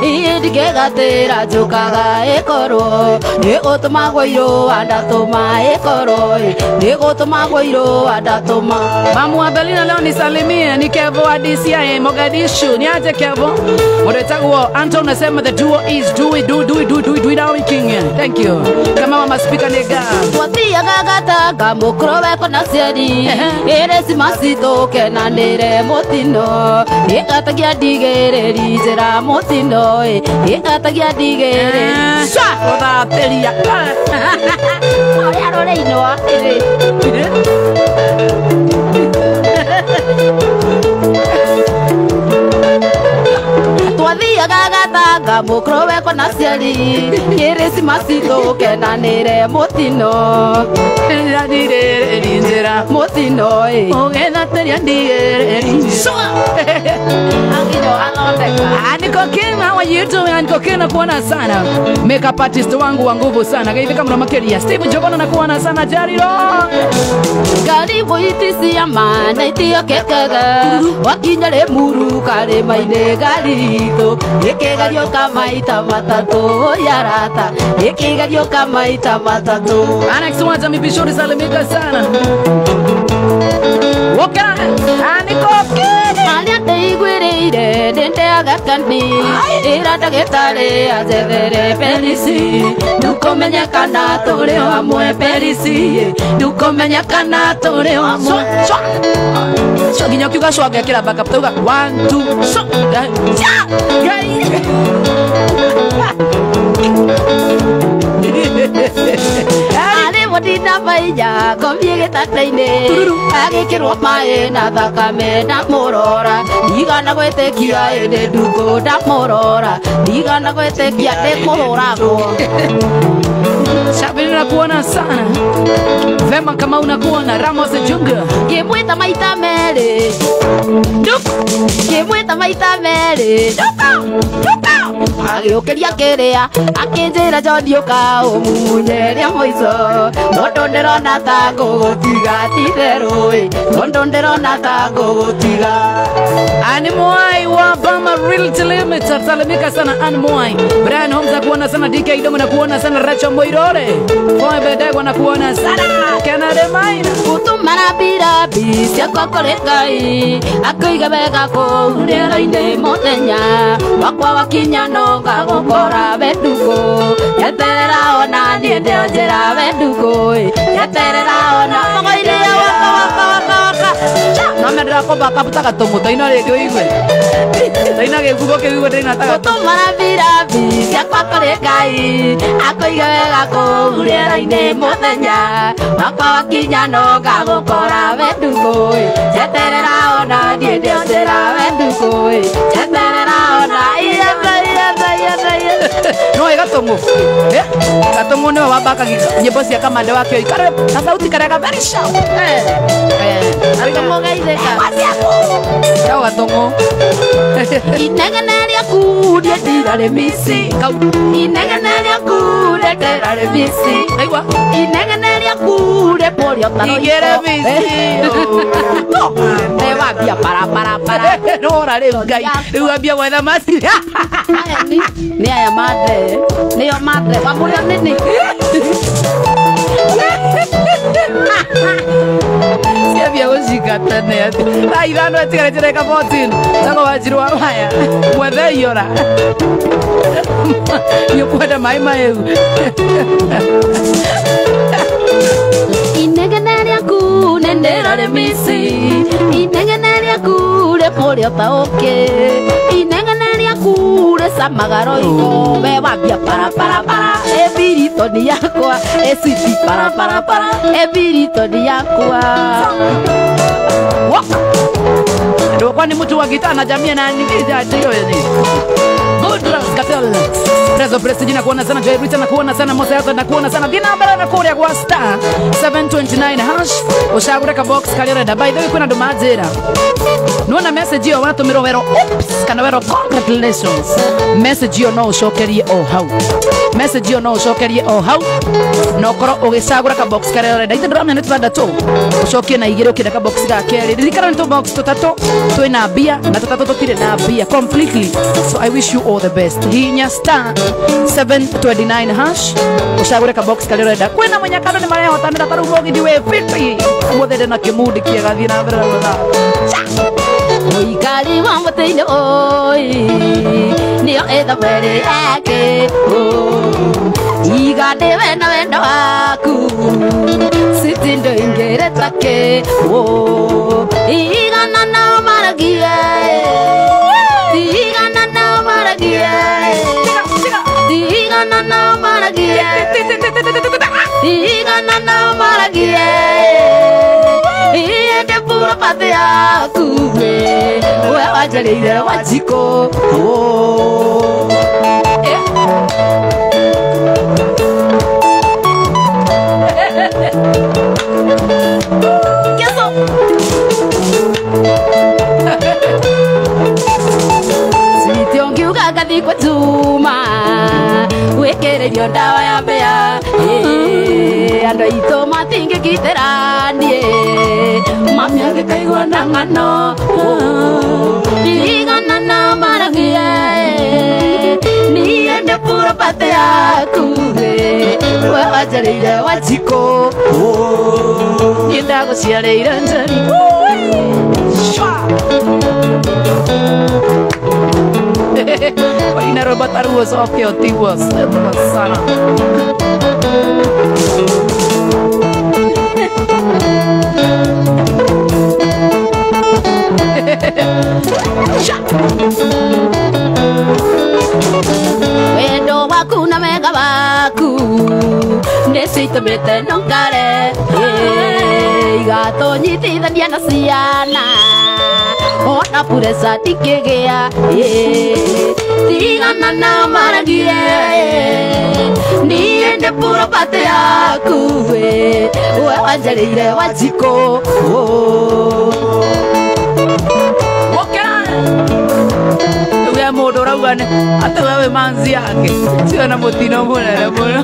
iĩ ndingĩgatĩra njũkaga ĩkorwo nĩgũtũmagwo irũa ndatũma ĩkorwo nĩgũtũmagwo irũa ndatũma. Mamu wa Belina leo nisalimie ni Kevo wa DCI Mogadishu. Niaje Kevo? Mretagwo Anton nasema the duo is do it do do do do do it our king. Thank you. Kama mama speaker nega. Twathiaga gatanga mũkũrũ weko na ciari ĩrĩ cimacitũke na nĩre mũtino ĩgatagia ndigĩrĩri njĩra mũtino ĩgatagia ndigĩrĩri ũthatĩria ũrĩa rũrĩinwo ĩrĩ. Gũthondeka mũkro wekwa na ciari Kĩrĩcimasi tũkenanĩre mũtino Njĩra mũtino ĩ ũgethatĩria ndigĩrĩri Anginyo athondeka Aniko Kim, how are you doing? Aniko Kim, nakuona sana. Makeup artist wangu wa nguvu sana. Geithika mũno makĩria. Steve Njogona nakuona sana. Jariro. Karibu itisia mana itiokekaga wakinya Limuru karĩma-inĩ garitũ gĩkĩgerio maita matatũ yarata gĩkĩgerio maita matatũ Alex Wanja mipishori salimika sana. Wokera. Aniko Kim. Arĩa ndĩiguĩrĩire ndĩndeaga kani ĩra ndagĩtarĩ anjethere perisi ndũkũmenya kana tũrĩ hamwe perisi ndũkũmenya kana tũrĩ hamwe Swa nginya ukiuga swa ngekĩra backup tauga 1 2 swa. Ya. Ngai. Arĩ mũtinda mainya ngomie gĩtanda-inĩ agĩkĩrwo maĩ na thakame ndamũrora ndigana gwĩtĩkia ĩndĩ ndukũ ndamũrora ndigana gwĩtĩkia ndĩkũhũragwo. Shabili nakuona sana. Vema kama unakuona Ramos Junga. Ngĩmwĩta maita merĩ ngĩmwĩta maita merĩ agĩũkĩria kĩrĩa akĩnjĩra John ũka ũmumunye rĩa mũico tondũ ndĩrona ta ngũgũtiga ti-itherũ ĩ tondũ ndĩrona ta ngũgũtiga. Anne Mwai wa Bama Realty Limited salimika sana Anne Mwai. Brian Holmes nakuona sana, DK Idomo nakuona sana, Rachel Moirore Foy Bedegwa nakuona sana, Kennedy Maina gũtũmana mbirabi ciakwa kũrĩ Ngai akũige wega kũu rĩera-inĩ mũthenya wakwa wakinya no ngagũkora wendukũ nyeterera ona niĩ ndĩo njĩra wendukũ nyeterera ona mũgoiria waka waka waka waka no mendera ko backup ta gatũng'ũ taina rĩngĩ ũigue taina gĩbugo kĩu ũigue ndĩna ta gatũng'ũ gũtũmana mbirabi ciakwa kũrĩ Ngai akũige wega kũu rĩera-inĩ mũthenya wakwa wakinya no ngagũkora wendukũ nyeterera ona niĩ ndĩo njĩra wendukũ nyeterera ona iyata iyata iyata iyata no ĩgatũng'ũ gatũng'ũ nĩwe wambakaga nyĩmbo cia kamande wa kĩoi karĩ gathauti karĩa ka very sharp Atũmũgeithĩka kau gatũng'ũ inegene rĩaku ndĩndirarĩ misi inegene rĩaku ndĩndirarĩ misi aigua inegene rĩaku rĩpũrĩ igĩre misi wambia paraparapara nora rĩu Ngai rĩu wambia gwetha maci nĩ aya mande nĩo mande wamũrĩo nĩnĩ ciambia gũcinga tene atĩ thaa ithano ĩtigarĩte ndagĩka 14 tago wanjiru wa maya mwethe iora nĩ ũkwenda maĩ mahehu inegene rĩaku nĩndĩrarĩ misi inegene rĩaku rĩpũrĩ ũtaũkĩ inegene rĩaku rĩcamaga roiko we wambia paraparapara ĩbiritoni yakwa ĩciti paraparapara ĩbiritoni yakwa Ndio kwani mtu wa gitaa na jamii na ndio yani Goodras Katel Prezo Prestige na kuona sana Joy Rita na kuona sana Musa Yako na kuona sana Dina Mbara na kuria kwa star 729 hash ushagure ka box kalera da by the way kuna ndo majira nuona message yo watumirwo wero oops kana wero congratulations message yo no ucokerie o hau message yo no ucokerie o hau no korwo ugicagura ka box karia urenda ithe ndĩramenya nĩ tũtandatũ ucokie na igĩrĩ ũkĩenda ka box ga kerĩ ririkana nĩ tũ box tũtatũ twĩna mbia na tũtatũ tũtirĩ na mbia completely. So I wish you all the best. Hinya star 729 hash ucagure ka box karia urenda kwĩna mũnyakano nĩ marehotanĩra ta rĩu mũgithi wĩ fiti ũmũthĩ ndĩ na kĩmundi kĩega thiĩ na mbere na gũthaka. Mũikari wa mũtĩ-inĩ oi nĩyo ĩthamere yake iga ndĩwe na wendo waku sitindo ingĩre take igana nao maragie igana nao maragie igana nao maragie igana nao maragie iende pura pate yaku we wanjarĩire wa njiko. Ngathi kwa Juma wĩkĩrĩrio ndawa ya mbĩa andũ aitũ matingĩgitĩra niĩ mami angĩkaigua na ng'ano tigana na maragie niĩ nĩ purapate yaku we wanjarĩire Wanjikũ niĩ ndagũciarĩire Njeri. Ina robot aruos okay otiwas sana. Wendo waku na mega waku nĩcitũmĩte nongare igatũnyitithania na ciana ona puresa ndingĩgĩa tigana na maragie niĩ nĩ purapate yaku we wanjarĩire Wanjikũ. Uge mũndũ ũrauga atĩ we wĩ manzi yake cio na mũtino mũnene mũno.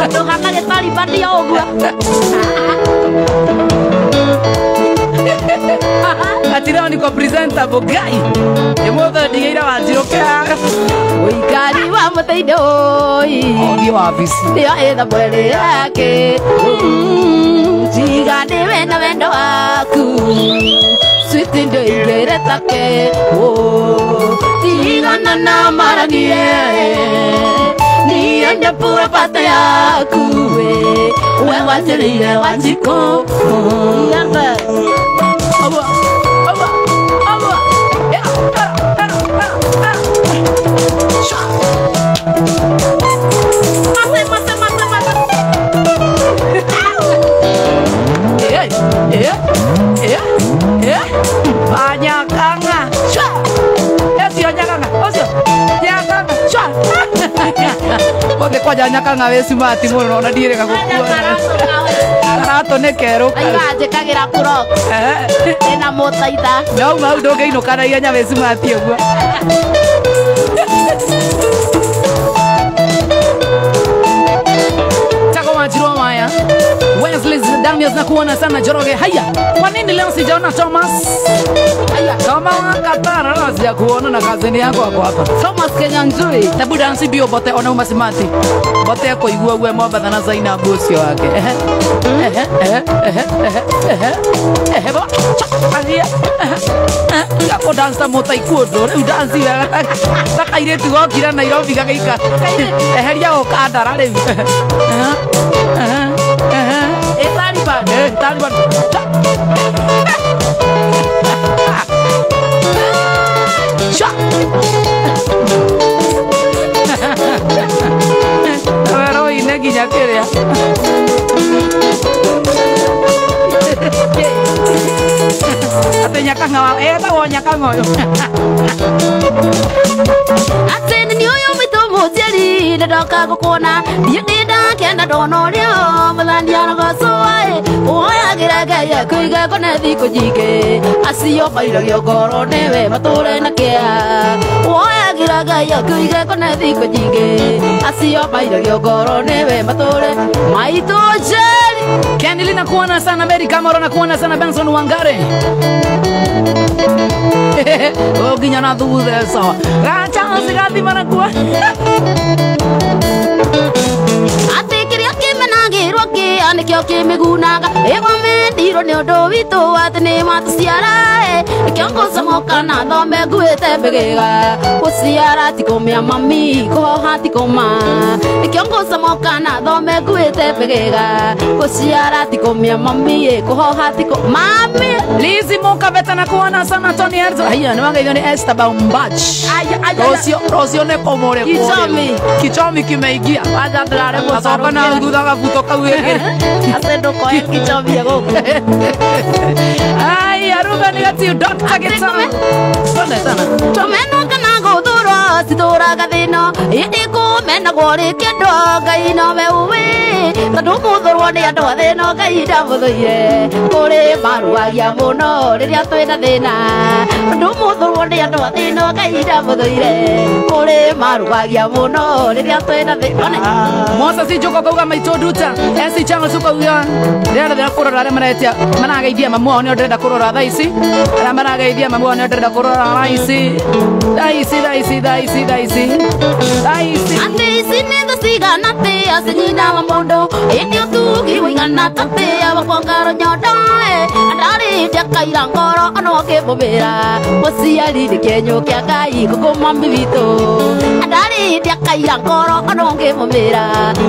Ndũhana gĩtaribani o ũguo. Ati leo niko presentable guy. Mũthĩ ndigĩire Wanjirũ kĩhaga. Ũikari wa mũtĩ-inĩ ũi Ũthiĩ wabici nĩyo ĩtha mwĩrĩ yake tiga nĩwe na wendo waku switi ndũigĩre take tigana na maragie niĩ nĩ purapate yaku we wanjĩrĩire Wanjikũ. Nyakanga. Sio nyakanga. Osio. Nyakanga. Othe kwanja nyakanga wĩ smart mũno na ndirĩga gũkuona. Karato nĩ kerũ. Aiga njĩkagĩra kũrok. Ndĩna mũtaitha. No mau ndũngĩinũka na ihenya wĩ smart ũguo. Chako Wanjiru Waya. Wesley Daniels nakuona sana Njoroge. Haya, kwa nini leo sijaona Thomas? Haya, kama wakatara na sijakuona na kazini yako hapo hapa. Thomas Kenya nzuri. Tabu dance bio bote ona umasimati. Bote kuigua uwe Mombatha na Zainabu ucio wake. Ehe. Ehe, ehe, ehe, ehe. Ehe, bo. Athie. Yako dance mutaikundo riu dance wega ta kairĩtu gokira Nairobi gagĩika. Eheria ũkandara rĩu. Taliban, Taliban. Sha. Pero ine nginya kiria. Ate nyakanga wa etagwo nyakanga ũyũ. Atĩ nĩ ũyũ maitũ mũciari ndoka gũkuona niĩ ndĩndakena ndona ũrĩa mũthani arogocwo woyagĩra Ngai akũiga kona thikũ nyingĩ acio mairagio ngoro nĩwe matũre na kĩeha woyagĩra Ngai akũiga kona thikũ nyingĩ acio mairagio ngoro nĩwe matũre maitũ Njeri. Kenili nakuona sana Mary Kamaro, nakuona sana Benson Wangare. Nginya na thutha sawa. Gacha cigathi marakua. Atĩ kĩrĩa kĩmenagĩrwo kĩa nĩkĩo kĩmĩgunaga ĩgwa mendirwo nĩ ũndũ witũ atĩ nĩ matũciara nĩkĩo ngũcomoka na thome nguĩte mbĩgĩga gũciara ti kũmĩa mami kũhoha ti kũma nĩkĩo ngũcomoka na thome nguĩte mbĩgĩga gũciara ti kũmĩa mami kũhoha ti kũma mami. Lizi Mukaveta nakuona sana Tony Herzog. Haya nĩ wangeithio nĩ Esther Baumbach. Rũciũ nĩ kũmũrĩ Kichomi. Kichomi kimeingia. Wacha ndĩrare Acoka na thutha gabuto kau ĩkĩre. Ate ndũkoe kichomi gũkũ. Ai Ruben Gatiu Dr. Gitama. Twende sana. Tũmenwo kana gũthũrwo citũraga thĩna ĩndĩ kũmenagwo rĩkĩendwo Ngai nowe ũĩ Tondu muthurwo ni andu a thina Ngai ndamuthuire kuri maruagia muno riria twina thina Tondu muthurwo ni andu a thina Ngai ndamuthuire kuri maruagia muno riria twina thina. Mosa si joko kauga maito nduta esi chango sukauga ndĩrenda kũrora arĩa maretia marageithia mamu wao nĩo ndĩrenda kũrora thaa ici arĩa marageithia mamu wao nĩo ndĩrenda kũrora thaa ici thaa ici thaa ici thaa ici thaa ici thaa ici Atĩ ici nĩ thũ cigana atĩa ci nyina wa mũndũ ĩndĩ ũtugi ũigana atĩa wakwa ngaro nyondo ndarĩ ndakaira ngoro ona ũkĩmbũmĩra mũciari nĩ kĩenyũ kĩa Ngai ngũkũ mami witũ ndarĩ ndakaira ngoro ona ũkĩmbũmĩra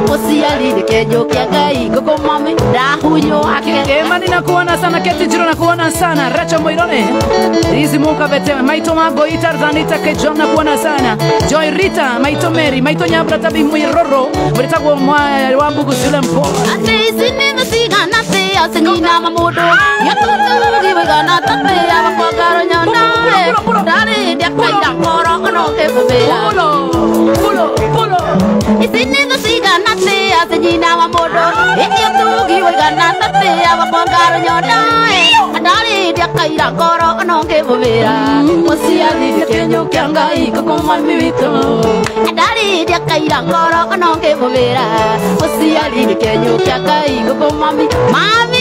mũciari nĩ kĩenyũ kĩa Ngai ngũkũ mami ndahunywo ake. Emani nakuona sana Keti Jiro nakuona sana Racho Moirone Lizi Muka Bete Maito Mago Itarzanita Kejon nakuona sana Joy Rita Maito Mary Maito Nyabra Tabi Mwiroro Mritagwo mwa Wambugu Sule Mpo. Atĩ ici nĩ thũ cigana atĩa ci nyina wa mũndũ ũtugi ũigana atĩa wakwa ngaro nyondo ndarĩ ndakaira ngoro ona ũkĩmbũmĩra ici nĩ thũ cigana atĩa ci nyina wa mũndũ ĩndĩ ũtugi ũigana atĩa wakwa ngaro nyondo ndarĩ ndakaira ngoro ona ũkĩmbũmĩra mũciari nĩ kĩenyũ kĩa Ngai ngũkũ mami witũ ndarĩ ndakaira ngoro ona ũkĩmbũmĩra mũciari nĩ kĩenyũ kĩa Ngai ngũkũ mami mami.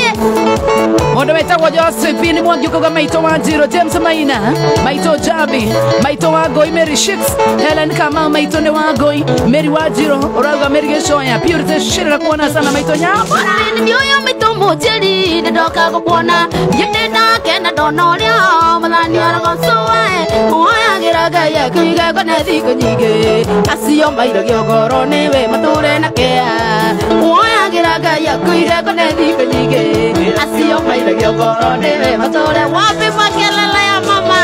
Mundu wetagwo Josephine Mwangi ukauga maito wa Njiro James Maina Maito Jabi Maito wa Ngoi Mary Shix Helen Kamau Maito nĩ wa Ngoi Mary wa Njiro ũrauga Mary Gĩcoya Purity Shirira kuona sana Maito Nyambura Nĩ ũyũ maitũ mũnjĩri nĩ ndoka gũkuona niĩ ndakena ndona ũrĩa Mwathani arogocwo mũhoyagĩra Ngai akuige ngone thikũ nyingĩ acio mairagio ngoro nĩwe matũre na kĩa mũhoyagĩra Ngai akuige ngone thikũ nyingĩ acio mairagio ngoro nĩwe matũre wapi makelele ya mama.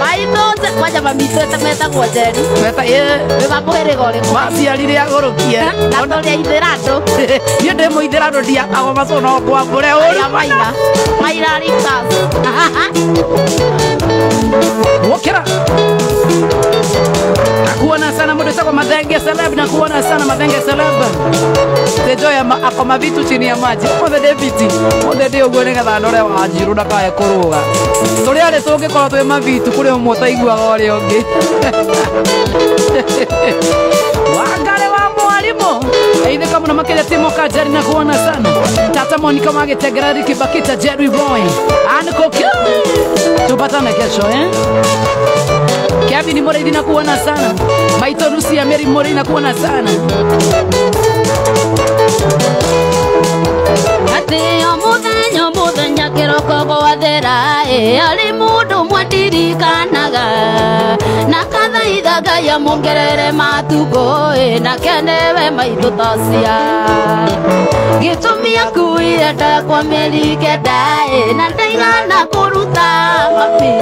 Maitũ kwanja mami twetagwo Njeri wĩ wa mũhĩrĩga ũrĩkũ maciarire agũrũkie na tũrĩ aithĩrandũ niĩ ndĩ mũithĩrandũ ndiakagwo macũ no kwambũre ũru maira maira Ricas wokera nakuona sana mundu wetagwo Mathenge Celeb nakuona sana Mathenge Celeb Tejoya akoma vitu chini ya maji mothe ndĩ biti mothe ndĩ ũguo nĩgetha ndore Wanjiru ndakae kũrũga tũrĩ arĩ tũngĩkorwo twĩ mabitu kũrĩ ũmwe ũtaiguaga ũrĩa ũngĩ Wangare wa mwalimu aithĩka mũno makĩria Timo Kajari nakuona sana Tata Monica Wagĩtengera Ricky Bakita Jerry Boy Anko tupatane kesho eh. Kevin Mũrĩithi nakuona sana Maito Lucia Mary Mũrĩithi nakuona sana Atĩ o mũthenya o mũthenya kĩroko gwathera arĩ mũndũ ũmwe ndirikanaga na kathaitha Ngai amuongerere matukũ nake nĩwe maitũ Tosia gĩtũmi akuire ndakwa mĩeri kenda na ndaigana kũruta mami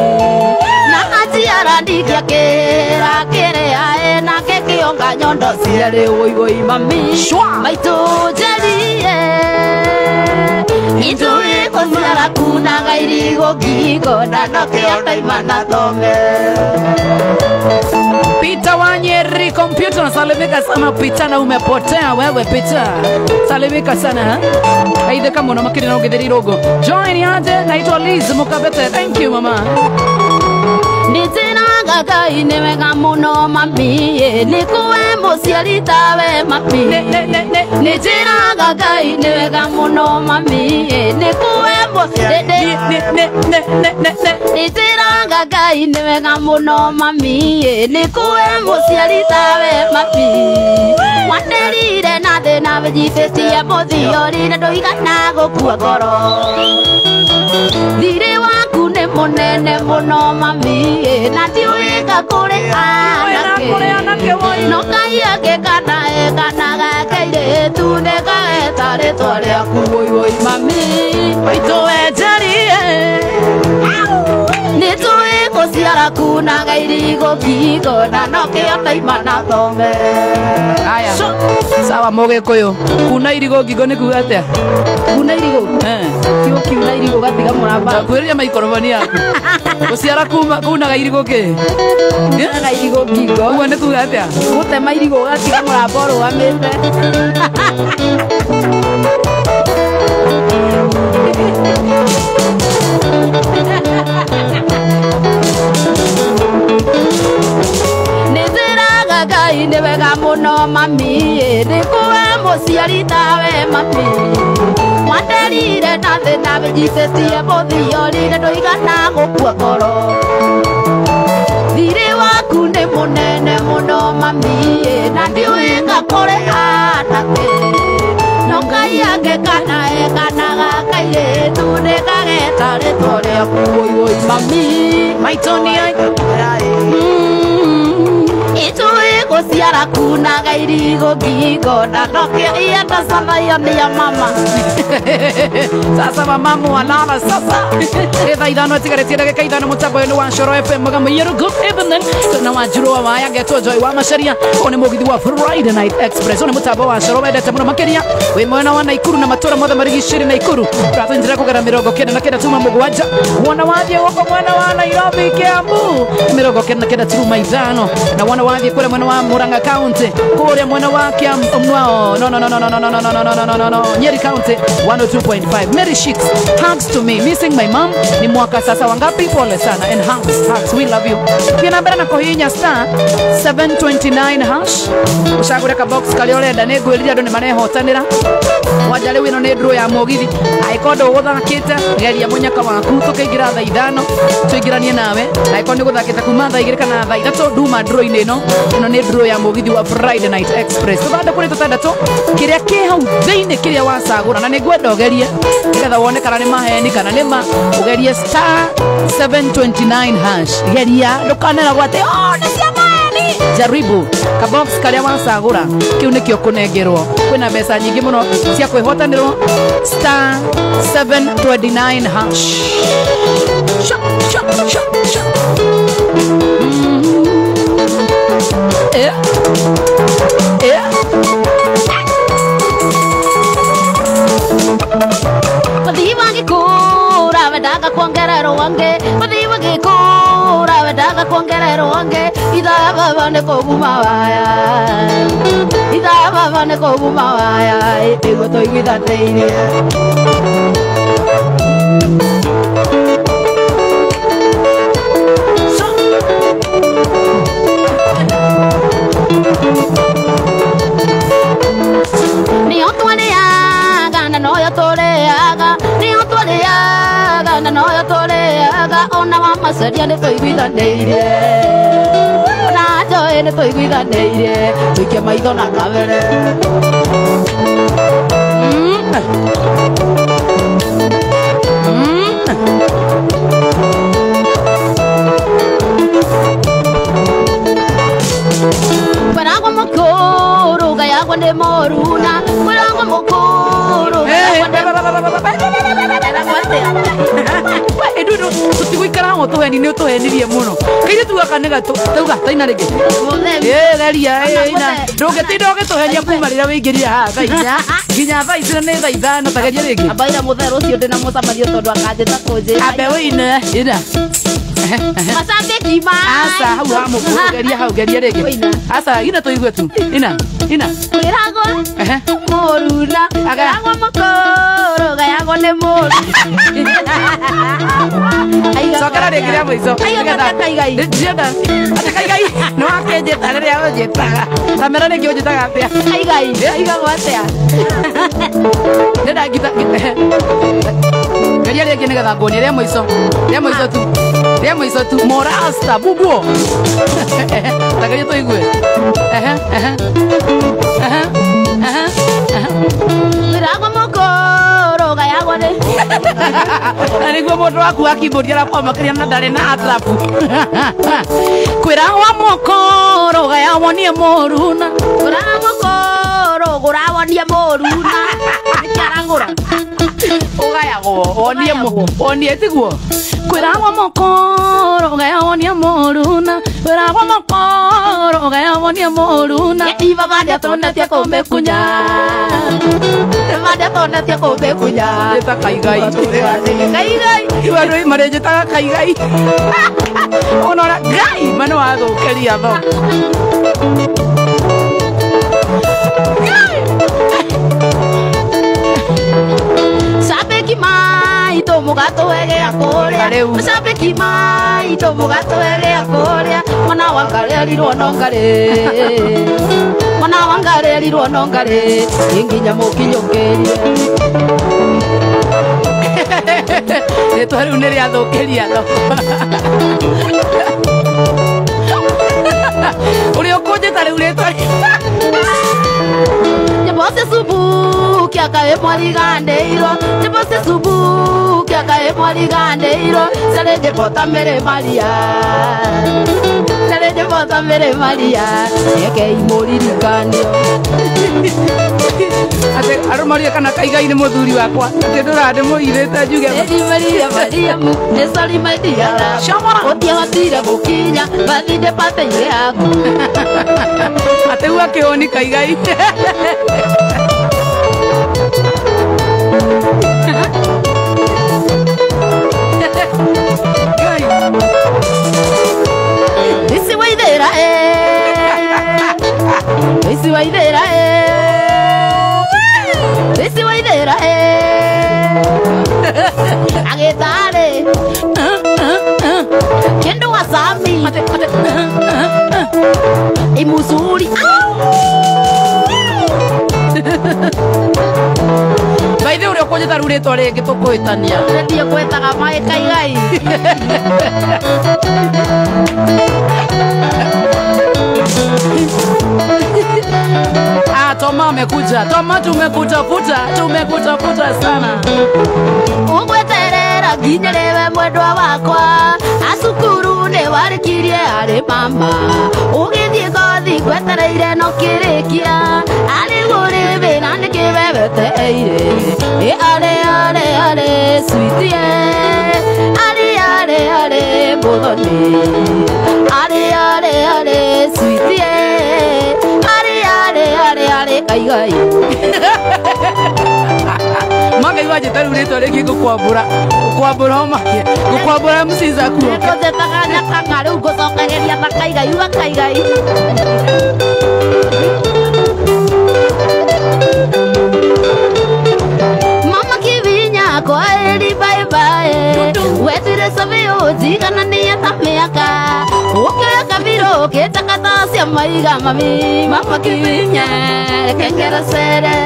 na aciara ndingĩakĩra kĩrĩa nake kĩonga nyondo cierĩ wũi mami maitũ Njeri ithuĩ kũciara kunaga irigũ ngingo na nokĩo ndaima na thome. Peter Wanyeri computer nasalimika sana Peter na umepotea wewe Peter salimika sana aithĩka mũno makĩria na ũngĩthĩrĩ irũngũ Join aje naitwa Liz Mukabete thank you mama. Nĩnjĩraga Ngai nĩ wega mũno mami nĩ kũwe mũciari tawe mami nĩnjĩraga Ngai nĩ wega mũno mami nĩ kũwe nĩnjĩraga Ngai nĩ wega mũno mami nĩ kũwe mũciari tawe mami wanderire na thĩna wĩnyitĩtie mũthiori na ndũigana gũkua ngoro thirĩ waku nĩ mũnene mũno mami na ndiũĩ kũrĩ anake no Ngai angĩkana ekanaga kairĩtu nĩgaeta rĩtwa rĩaku wũi mami maitũ Njeri nĩ tũĩ kũciara kunaga irigũ ngingo na nokĩo ndaima na thome. Aya sawa mũgĩkũyũ kuna irigũ ngingo nĩ kuga atĩa kuna irigũ Ũkiuna irigũ ũgatiga mũramba. Kwĩrĩria maikorobani yaku. Gũciara kunaga irigũ kĩ? Kunaga irigũ ngingo. Ũguo nĩ kuga atĩa? Gũtema irigũ ũgatiga mũramba ũrũgamĩte. Nĩnjĩraga Ngai nĩ wega mũno mami, ndĩkũwe mũciari tawe mami. Wanderire na thĩna wĩnyitĩtie mũthiori na ndũigana gũkua ngoro. Thirĩ waku nĩ mũnene mũno mami, na ndiũĩ ngakũrĩha nakĩ. No Ngai angĩkana ekanaga kairĩtu nĩkageta rĩtwa rĩaku woi woi mami. Maitũ nĩ Itũĩ gũciara kunaga irigũ ngingo na ndokĩo ienda sana iyo nĩ ya mama. Sasa mamamu walala sasa. Thaa ithano atigarĩtie ndagĩka ithano mũtambo ũyũ nĩ wa Coro FM Mũgambo good evening. Na Wanjiru wa Waya ngetwo Joy wa Macharia. Ũyũ nĩ mũgithi wa Friday Night Express. Ũyũ nĩ mũtambo wa Coro wendete mũno makĩria. Wĩ mwena wa Naikuru na matũra mothe marigicĩirie Naikuru. Tũratũnyitĩra kũgera 97.7. Wona wathiĩ gũkũ mwena wa Nairobi Kiambu 99.5. Na wona wathiĩ kũrĩa mwena wa Murang'a County, kũrĩa mwena wa Kiambu no no no no no no no no no no no no no Nyeri County 102.5. Mary Shicks, hugs to me, missing my mom. Ni mwaka sasa wangapi? Pole sana and hugs, hugs, we love you. Pia mbere na kohinya star 729 hash. Ucagure ka box karĩa ũrenda nĩ ngwĩrire andũ nĩ marehotanĩra. Wanja rĩu ĩno nĩ draw ya mũgithi. Angĩkorwo ndũgũthakĩte geria mũnyaka waku tũkĩingĩra thaa ithano tũingĩranie nawe. Angĩkorwo nĩ ũgũthakĩte kuma thaa igĩrĩ kana thaa ithatũ nduma draw-inĩ ĩno. Ĩno nĩ draw ya mũgithi wa Friday Night Express. Tũthandũkũ nĩ tũtandatũ kĩrĩa kĩ hau thĩinĩ kĩrĩa wacagũra na nĩ ngwenda ũgerie nĩgetha wone kana nĩ maheni kana nĩ ma. Ũgerie star 729 hash. Geria ndũkaneragwo atĩ oh nĩ cia maheni. Jaribu kabox karĩa wacagũra kĩu nĩkĩo kũnengerwo. Kwĩna mbeca nyingĩ mũno cia kwĩhotanĩrwo. Star 729 hash. Shop, shop, shop, shop. Eh. Eh. Mũthii wa gĩkũra wendaga kuongererwo angĩ. Mũthii wa gĩkũra wendaga kuongererwo angĩ. Ithaa baba nĩ kũguma waya. Ithaa baba nĩ kũguma waya. Nĩguo tũiguithanĩirie. Nĩyo twarĩaga na noyo tũrĩaga. Nĩyo twarĩaga na noyo tũrĩaga. Ona wa Macharia nĩ tũiguithanĩirie. Ona Joy nĩ tũiguithanĩirie. Tũikie maitho na kabere. Kwĩragwo mũkũrũ gayagwo nĩ mũruna. Kwĩragwo mũkũrũ gayagwo nĩ Tũtigũikara hamwe tũheni nĩ ũtũhenirie mũno. Kairĩtu gaka nĩ gatũ tauga taina rĩngĩ. Geria ina ndũngĩtinda ũgĩtũhenia kuma rĩrĩa wĩingĩrire haha thaa ici nginya thaa ici na nĩ thaa ithano ta geria rĩngĩ. Ambaira mũthee rũciũ ndĩna mũcemanio tondũ akanjĩta kũnjĩra. Ambe wĩine ina. Macambĩki ma Asa hau ha mũkũrũ geria hau geria rĩngĩ. Asa ina tũigue tu. Ina ina. Kwĩragwo mũruna. Kwĩragwo mũkũrũ gayagwo nĩ mũru. Cokera rĩngĩ rĩa mũico. Kaigai. Ndĩrenda. Ate kaigai. Nĩ wakĩnjĩta rĩrĩa ũnjĩtaga. Tamera rĩngĩ ũnjĩtaga atĩa? Kaigai. Aigagwo atĩa? Ndĩrenda ngita. Geria rĩngĩ nĩgetha nguonie rĩa mũico. Rĩa mũico tu. Rĩa mũico tu. Morasta bubuo. Ta geria tũigue. Ehe ehe. Ehe ehe ehe. Kwĩragwo mũkũrũ gayagwo nĩ Na nĩguo mũndũ waku wa keyboard arakwamũkĩria na ndarĩ na atrapu. Kwĩragwo mũkũrũ gayagwo nĩ mũruna. Kwĩragwo mũkũrũ gũragwo nĩ mũruna. Nĩkĩ aragũra? Ũgayagwo wonie tiguo. Kwiragwo mokoro gayawonia moruna. Kwiragwo mokoro gayawonia moruna. Iva bada tonatia kombe kunya. Bada tonatia kombe kunya. Eta kaigai. Kaigai. Iwa roi marejetaga kaigai. Onora gai mano athukeria tho. Sabeki mai to mugatwegea kuria. Sabeki mai to mugatwegea kuria. Mwana wangarerirwo no ngare. Mwana wangarerirwo no ngare. Nginya mukinyukirie. Rĩtwa rĩu nĩ rĩathũkĩria tho. Ũrĩa ũkũnjĩta rĩu rĩtwa Nyebose subu kyakae mwaligandeirwo. Nyebose subu kyakae mwaligandeirwo. Sare jebota mere Maria. Sare jebota mere Maria. Eke imoririkane. Ate arumaria kana kaigai ni muthuri wakwa. Ate ndurande muirite njuge. Eri Maria Maria ne sori Maria. Otiahotire gukinya bathinde pateire yaku. Ate u akihoni kaigai. Isi waithera eh. Isi waithera eh. Isi waithera eh. Agitare kendo wasami imuzuri. Baithe uria ukunjita riu ritwa ringi tukuhitania. Ndio kwetaga mai kaigai. Ah, Toma amekuja. Toma tumekutafuta, tumekutafuta sana. Ugweterera nginyere mwendwa wakwa. Acukuru ni warikirie ari mama. Ugithie kothi gwetereire no kirikia. Ari guri wina ni kibebeteire. E are are are sweetie. Are are are muthoni. Are are are sweetie. Are are are are kaigai. Maka iwaje taru ritwa ringi ngukwambura. Ngukwambura omakie. Ngukwambura mciza kuo. Ngũthetaga nyakanga riu ngucokageria na kaigai wa kaigai. Mama kivinya kwa eri bye bye. Wetire sabio jigana ni ta miaka. Ukira kabiro ketakata cia maiga mami. Mama kivinya kengera sere.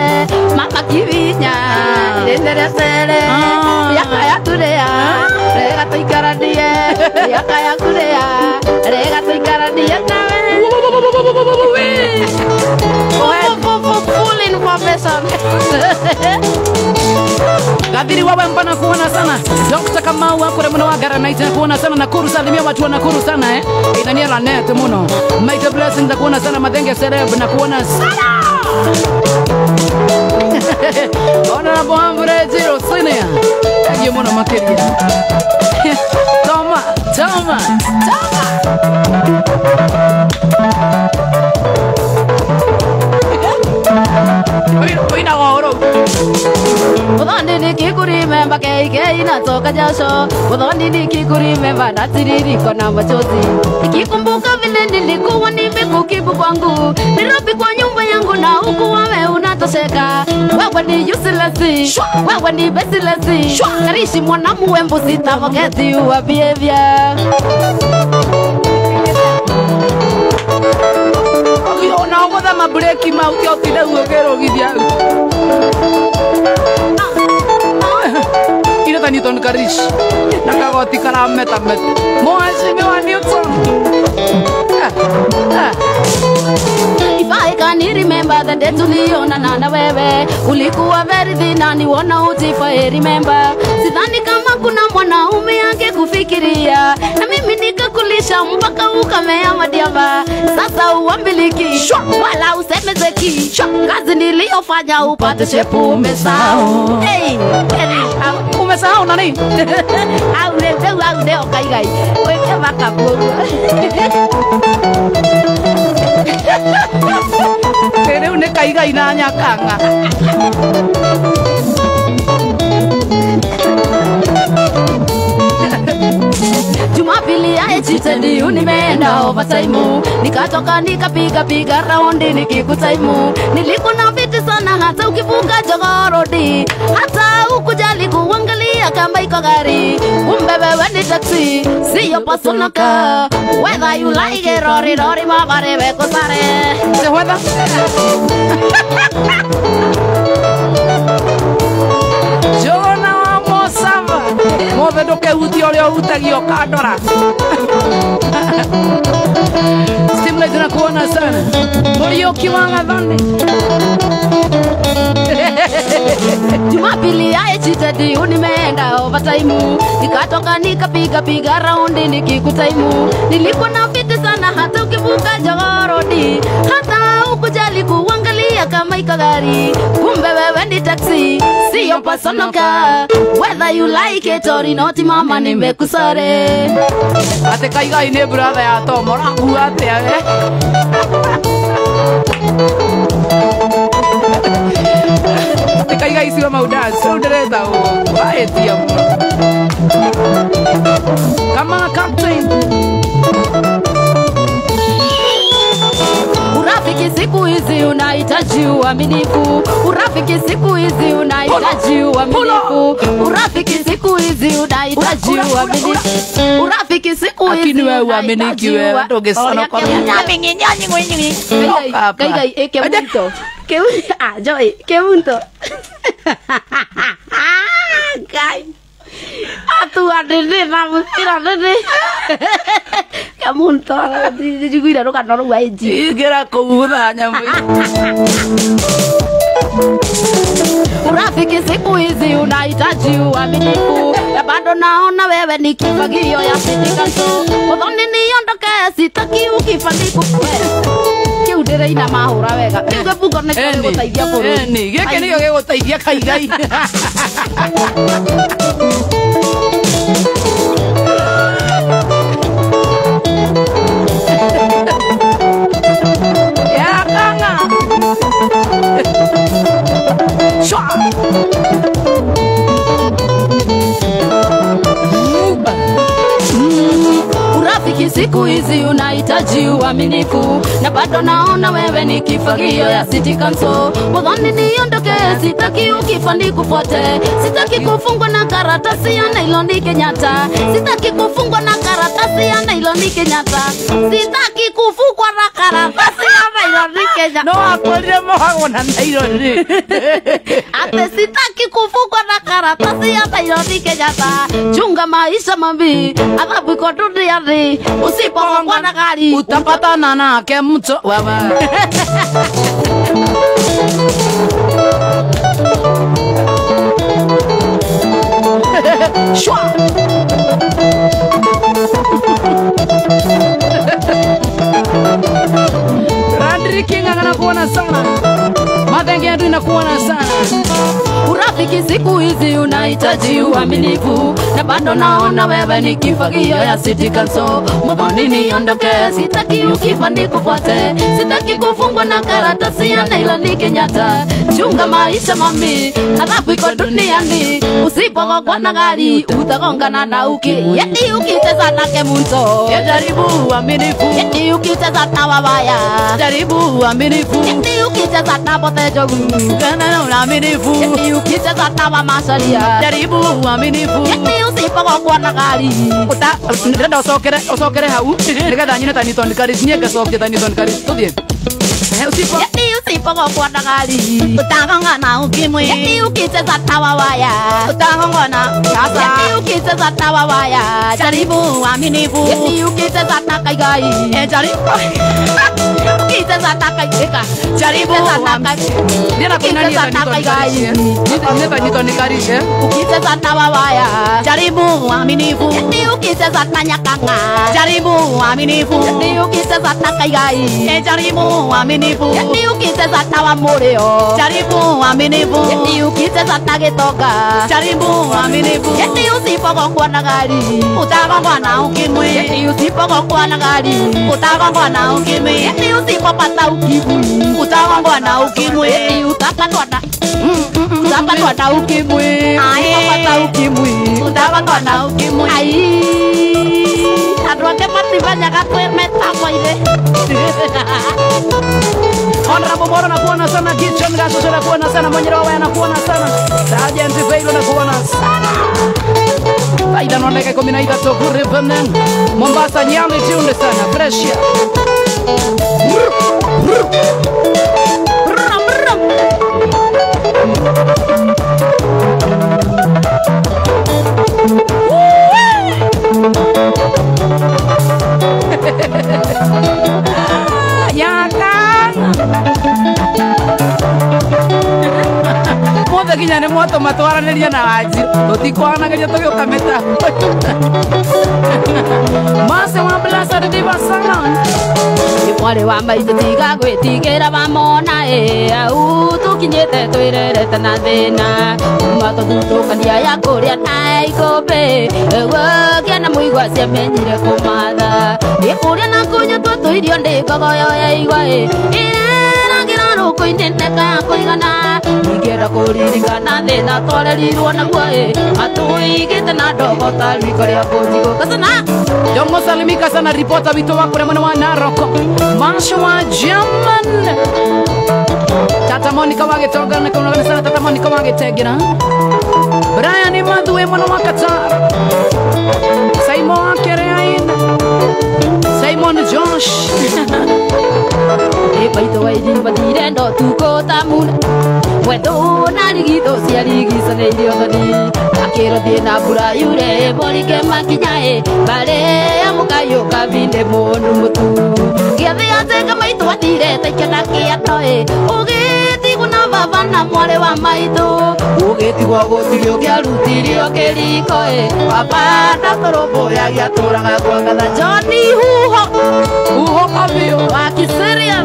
Mama kivinya ndendere sere. Miaka ya turea rega tuikaranie. Miaka ya kurea rega tuikaranie nawe. Full information. Gathiri wawe mpana kuona sana. Dr. Kamau akore muno wa Garanite kuona sana Nakuru, salimia watu wa Nakuru sana eh. Inania la net muno. Mighty blessing za kuona sana Mathenge Celeb na kuona sana. Honorable Humphrey Jiro Senior. Thank you muno makiria. Toma, toma, toma. Oina woro. Muthoni nikikurememba keikei natoka jasho. Muthoni nikikurememba natiririko na machozi. Nikikumbuka vile nilikuwa nimekukibu kwangu. Nairobi kwa nyumba yangu na huku wewe unatosheka. Wewe ni useless, wewe ni bestless. Karishi mwanamu wembo sita forget your behavior. Ona ogotha mabreki mau ti otinde ugerogithia. Ino ta Newton Karish na kagoti karameta meta. Mheshimiwa Newton. If I can remember the day tulionana na wewe, ulikuwa very thin na niona utifai remember. Sidhani Sidhani kama kuna mwanaume angekufikiria, na mimi nikakulisha mpaka ukamea madiaba. Sasa uambiliki wala usemezeki, kazi niliyofanya upate shepu umesahau. Hey, umesahau nani? Au leo au leo kaigai. Weke makabu. Rĩu nĩ kaigai na nyakanga. Jumapili ya echitendi nimeenda overtime, nikatoka nikapiga piga raundi nikikutaimu. Nilikuwa fiti sana hata ukifunga jogorodi, hata ukujali kuangalia kama iko gari. Kumbe wewe ni taxi, sio personal car. Whether you like it or not, mama rebe kusare. Se juega. Jona wa mosava. Mothe ndukehutie uria uhutagio kandora. Stimulate tunakuona sana. Muriuki wa Gathoni. Jumapili ya echitendi nimeenda overtime, nikatoka nikapiga piga raundi nikikutaimu. Nilikuwa na fiti sana hata ukivuka jogorodi, hata ukujali kuangalia kama iko gari. Kumbe wewe ni taxi, sio personal car. Whether you like it or not, mama nimekusare. Ate kaigai ni brother ya Tomo rakuga atia we. Kaigai siwa maudance ndireta waetia kama captain. Urafiki siku hizi unahitaji uaminifu. Urafiki siku hizi unahitaji uaminifu. Urafiki siku hizi unahitaji uaminifu. Urafiki siku hizi lakini wewe uaminiki wewe ndogesana kwa Kaigai eke munto. Ke joy ke munto. Kai. Atua nene na mutira nene. Ke munto njiguire rugano rũu aiji. Ingĩra kũgutha nyamũ. Urafiki siku hizi unahitaji uaminifu, na bado naona wewe ni kifagio ya City Council. Muthoni niondoke, sitaki ukifa nikukue. Kiu ndĩraina mahũra wega. Kiu gĩbungo nĩkĩo gĩgũteithia bũrũri. Eni, gĩkĩ nĩkĩo gĩgũteithia kaigai. Ya kanga. Shwa. Urafiki siku hizi unahitaji uaminifu, na bado naona wewe ni kifagio ya City Council. Muthoni niondoke, sitaki ukifa nikufuate. Sitaki kufungwa na karatasi ya nailoni Kenyatta. Sitaki kufungwa na karatasi ya nailoni Kenyatta. Sitaki kufungwa na karatasi ya nailoni Kenyatta. No akorire mohagwo na nailoni. Ate sitaki kufungwa na karatasi ya nailoni Kenyatta. Chunga maisha mami, adhabu iko duniani. Usipogongwa na gari utapatana nake mtu wewe. Shwa. Randri King anakuona sana. Mathenge yetu inakuona sana. Urafiki siku hizi unahitaji uaminifu, na bado naona wewe ni kifagio ya City Council. Muthoni niondoke, sitaki ukifa nikufuate. Sitaki kufungwa na karatasi ya nailoni Kenyatta. Chunga maisha mami, adhabu iko duniani. Usipogongwa na gari utagongana na uki. Yeti ukicheza na kemunto, jaribu uaminifu. Yeti ukicheza na wabaya, jaribu uaminifu. Yeti ukicheza na bote jogu, kana na uaminifu. Yeti ukicheza na mamasaria, jaribu uaminifu. Yeti usipogongwa na gari uta ndenda ucokere hau nigetha nyine ta Newton Karis nie ngacokia ta Newton Karis tuthie. Usipo Yeti Usipogongwa na gari Utagonga na ukimwi. Eti ukicheza tawa waya Utagongwa na sasa. Eti ukicheza tawa waya Jaribu uaminifu. Eti ukicheza na kaigai Jaribu. Ukicheza na kai Jaribu Ukicheza na kaigai Nikarishe. Ukicheza tawa waya Jaribu uaminifu. Eti ukicheza na nyakanga Jaribu uaminifu. Eti ukicheza na kaigai Jaribu uaminifu. Eti ukicheza tawa mureo Jaribu uaminifu. Eti ukicheza na gĩtonga Jaribu uaminifu. Eti usipogongwa na gari Utagongwa na ukimwi. Eti usipogongwa na gari Utagongwa na ukimwi. Eti usipopata ukimwi Utagongwa na ukimwi. Eti utapatwa na utapatwa na ukimwi Usipopata ukimwi Utagongwa na ukimwi. Ai andũ angĩ matimenyaga twĩ mĩtambo-inĩ. Honorable Moro nakuona sana, Gichon Gashosho nakuona sana, Mwenyero wa nakuona sana, Sergeant Veilo nakuona sana. Faida no ndagĩka 13 good evening. Mombasa Nyali tune sana, fresh ya. Ya kan. Mothe nginya nĩ mwatũma twaranĩrie na wanji tũtikwanagĩria tũgĩũka mĩtambo. Mase wa Blessed Diva Salon. Mwarĩ wa maitũ tiga gwĩtigĩra mamona ĩ au tũkinyĩte twĩrerete na thĩna kuma tũthutũkania ya kũrĩa na ikũmbĩ kĩana mũigua ciamenyire kũmatha ĩ kũrĩa na kũnyua twatũirio ndĩ ngogoyo ya igwa ĩ ĩragĩra rũkũ-inĩ neka ya kũigana ingĩenda kũririkana thĩna twarerirwo naguo ĩ atũigĩte na ndogo ta riko rĩa kũnjigũ gacana. Jongo salimika sana ripota wito wako na mwana wa Narok Mansho wa German Tata Monica wagetoga na kuna sana Tata Monica wagetegera Brian Madwe mwana wa Qatar Simon Kereain Simon Josh Baito wairi batire ndo tuko tamuna Wedo na rigito cia rigicanĩirio thoni akĩrwo thiĩ na mbura yure morike makinyaĩ mbare ya mũkayũ kabinde mũndũ mũtu gĩathĩ atĩka maitũ athire taikena kĩatoĩ ũgĩtigwo na baba na mwarĩ wa maitũ ũgĩtigwo gũtirĩ ũkĩarutirio kĩriko ĩ baba ndatũrũmbũyagia atũraga kwa ngatha Johnny huho huho kabio wa Kiserian.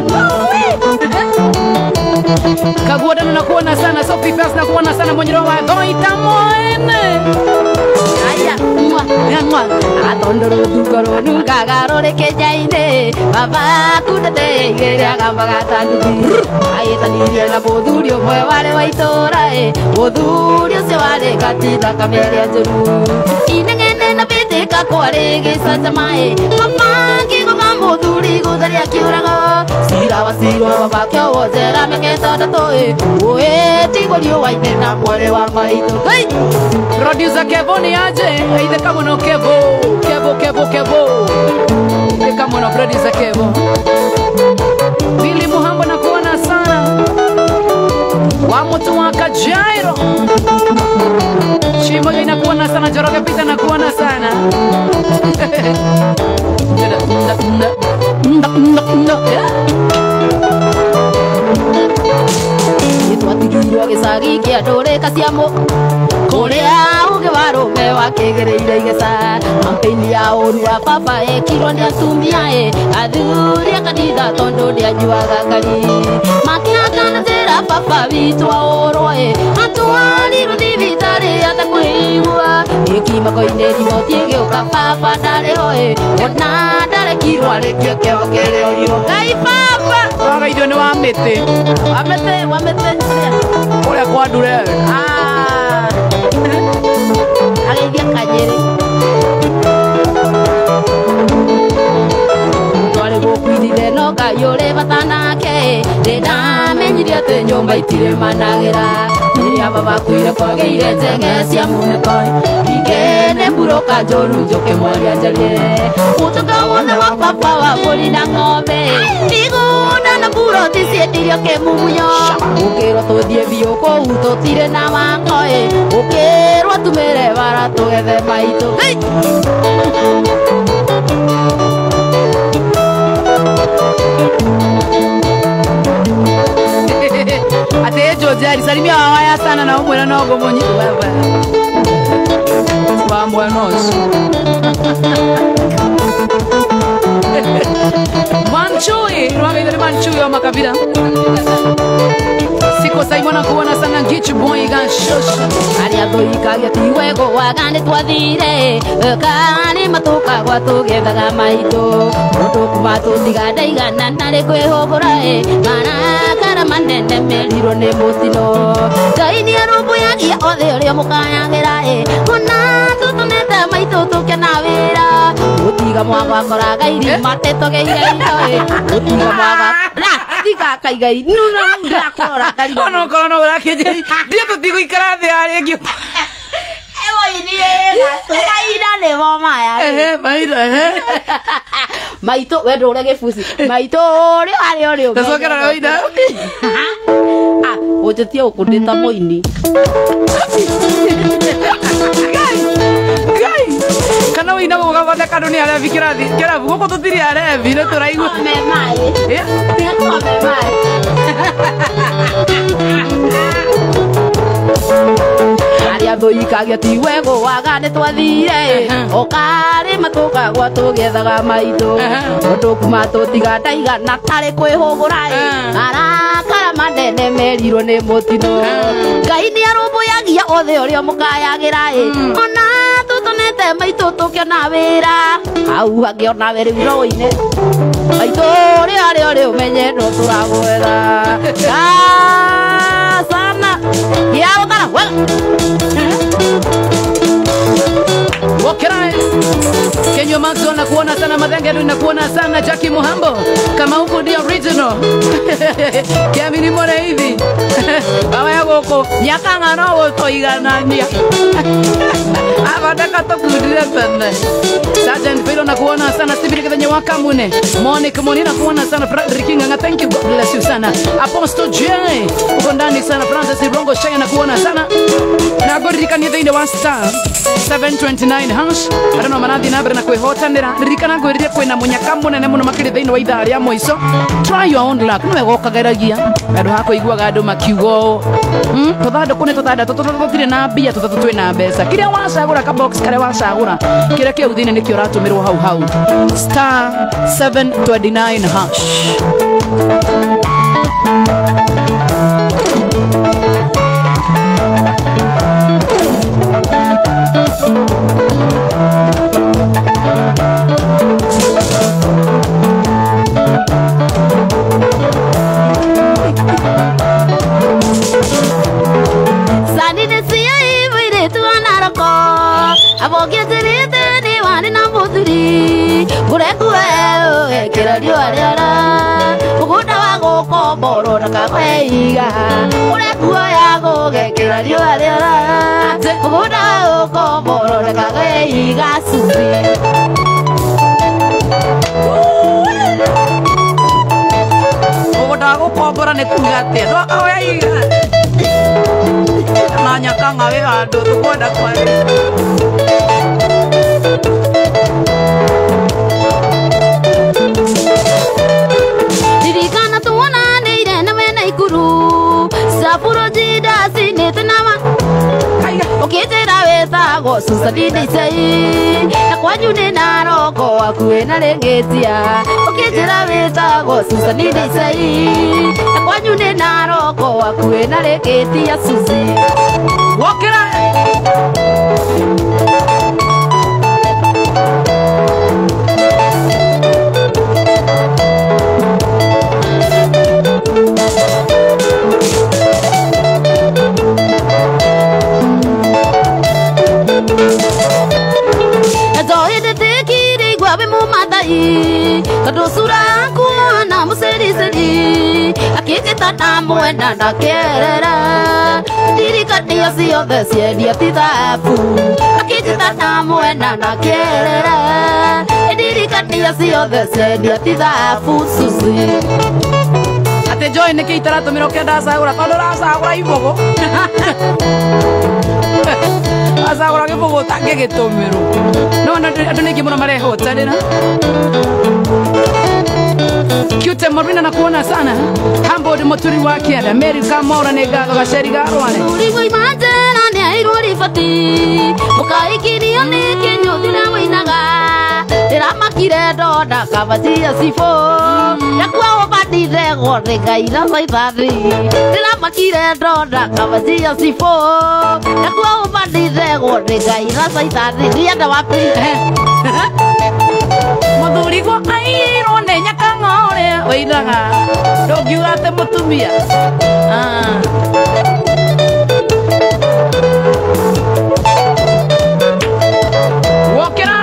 Kaguodano nakuona sana Sophie Fast nakuona sana Mwenyero wa Goita Moene. Aya mwa mwa atondoro dukoro nungaga rore kejaine baba kundete igeria gambaga tanduthi aitanirie na mũthuri ũmwe warĩ wa itũra ĩ mũthuri ũcio warĩ gatinda kameria njũru inegene na bĩtĩka kwarĩ gĩcanjama ĩ mama ngĩgũtha mũthuri gũtharia kĩũrago cira wa cirwo baba kĩohwo njera mĩaka ĩtandatũ ĩ ũĩtigwo riũa-inĩ na mwarĩ wa maitũ. Producer Kevo ni aje aithe kamuno Kevo Kevo Kevo Kevo aithe kamuno producer Kevo Billy Muhambo nakuona sana wa mtu wa Kajairo Shimo inakuona sana Joroge Peter nakuona sana. Twatigirwo gĩcagi kĩa ndũrĩka cia mũ kũrĩa ũgĩ wa rũme wakĩgereire igeca kampeni ya ũru wa baba ĩkirwo nĩ atumia ĩ athuri a kanitha tondũ nĩanyuaga kari makĩhakana njĩra baba witũ aũrwo ĩ atwarirwo thibitarĩ atakũigua gĩkimako-inĩ riboti ĩgĩũka baba ndarĩ ho ĩ ona ndarekirwo arĩkie kĩoho kĩrĩa ũrio Ngai baba wagaithio nĩ wa mĩtĩ wa mĩtĩ wa mĩtĩ kũrĩa kwa ndure ageithia kanyĩrĩ twarĩ gũkuithire no Ngai ũrĩ bata nake ndĩndamenyire atĩ nyũmba itirĩ managĩra Kũrĩa babakuire kwagĩire njenge cia munĩko Ingĩ nĩ mburũka njũru njũkĩ mwaria njarie Mũtugo wothe wa baba wa mbũri na ng'ombe Mĩgũnda na mburoti ciendirio kĩmumunyo Ũkĩrwo tũthiĩ biũ kũu tũtirĩ na wangoĩ Ũkĩrwo tumĩre wara tũgethe maitũ Hey! Ate Jojari salimia wawaya sana na umwena nogo munyi wewe wa mwenos Manchui rwaga Manchui wa makabila Siko Simon kuona sana ngichu boy gashosh Aria thuikagia ti wego waga nĩ twathire Kani matuka gwa tũgethaga maitũ Mũndũ kuma tũtiga ndaigana narĩ kwĩhũgũra Marakara manene merirwo nĩ mũtino Ngai nĩarũmbũyagia othe ũrĩa mũkayagĩra Ona tũtũmĩte maitũ tũkena wĩra Gũtiga mwagwakoraga irima tĩtũgĩire indo Gũtiga mwaga Tiga kaigai nuna ndakora karibu ono kono urakenjeri ndio tũtigũikara thĩ harĩa ĩngĩ Maitũ nĩmo maya ehe maitũ ehe maitũ we ndũre gĩbuci maitũ ũrĩ harĩa ũrĩ Tũcokera roida ah ũnjĩtie gũkũ ndĩ ta mũini Ngai kana wĩina gũgathondeka andũ nĩ arebi kĩrathi kĩrabu gũkũ tũtirĩ arebi nĩ tũraigua me maĩ me maĩ Aria thuikagia ti wego waga nĩ twathire Ũkarĩ matũka gwa tũgethaga maitũ Mũndũ kuma tũtiga ndaigana tarĩ kwĩhũgũra Marakara manene merirwo nĩ mũtino Ngai nĩarũmbũyagia othe ũrĩa mũkayagĩra Ona tũtũnete maitũ tũkĩona wĩra Hau hangĩ onawe rĩu no ũine Maitũ ũrĩa arĩa ũrĩ ũmenye no tũragwetha Sana ya ũtara wega Wakirai Kenyo Maxwell na kuona sana Mathenge na kuona sana Jackie Muhambo kama huko ndio original Kiamini mwana hivi baba ya goko nyakanga no gotoiganania Abadaka tokudire tene Sergeant Philo na kuona sana Stephen Kithenya wa Kamune Monique Moni na kuona sana Frederick Nganga thank you God bless you sana Apostle J uko ndani sana Francis Rongo Shaya na kuona sana na goririkania thĩinĩ wa star 729 hash arano marathi na mbere na kwihotanira ririkana ngwirire kwina munyaka munene muno makiri thiini wa ithaa ria muico try your own luck niwe gokageragia andu ha kuiguaga andu makiuga ũũ tuthandũkũ nĩ tũthandatũ tũtatũ tũtirĩ na mbia tũtatũ twĩna mbeca kĩrĩa wacagũra ka box karĩa wacagũra kĩrĩa kĩu thĩinĩ nĩkĩo ũratũmĩrwo hau hau star 729 hash Mũgũnda wa gũkombora nĩ kuga atĩa ndwakaoya iga na nyakanga wĩ handũ tũkwenda kwaria Ririkana tuonanĩire na we na Ikuru Saburo njinda cinĩte na ma Ũkĩnjĩra wĩtagwo Susan Ndicei na kwanyu nĩ Naroko hakuhĩ na Rĩng'ĩtia Ũkĩnjĩra wĩtagwo Susan Ndicei na kwanyu nĩ Naroko hakuhĩ na Rĩng'ĩtia Suzy Wokĩra Tondu sura yaku na mucericeri. Akĩnjĩta ndamwenda ndakĩerera Ndirikania ciothe ciendia ti thabu Akĩnjĩta ndamwenda ndakĩerera Ndirikania ciothe ciendia ti thabu Susi Ate Joy nĩkĩ itaratũmĩra ũkĩenda acagũra tondũ ũracagũra ibũgũ acagũra gĩbũgũ ũtangĩgĩtũmĩrwo no andũ nĩ aingĩ mũno marehotanĩra Cute Marina na kuona sana Humble Muturi wa Kianda Mary Kamora nĩ ngatho gaceri ga Rware Mũthuri waima njera nĩ airwo ribati Mũkaikirio nĩ kĩnyũthi na wĩinaga Ndĩramakire ndona kabacia cibũ Yakua ũbatithegwo nĩ Ngai na caitani Ndĩramakire ndona kabacia cibũ Yakua ũbatithegwo nĩ Ngai na caitani Ndienda wapi Mũthuri gwa airwo nĩ nyakang'ore wĩinaga ndũngiuga atĩ mũtumia Wokĩra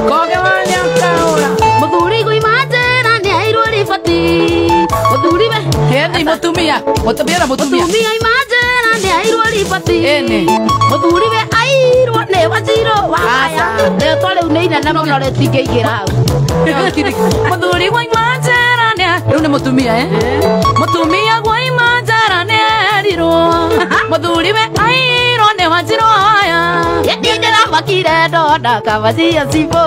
Koge wa nyakaũra Mũthuri gũima njera nĩ airwo ribati Mũthuri we Ĩni mũtumia mũtumia na mũtumia Mũtumia ima njera nĩ airwo ribati Ĩni Mũthuri we airwo nĩ Wanjirũ wa Maya Rĩtwa rĩu nĩ inene mũno rĩtingĩingĩra hau Mũthuri waima njera nĩ rĩu nĩ mũtumia Mũtumia waima njera nĩ erirwo Mũthuri we airwo nĩ Wanjirũ aya Niĩ ndĩramakire ndona kabacia cibũ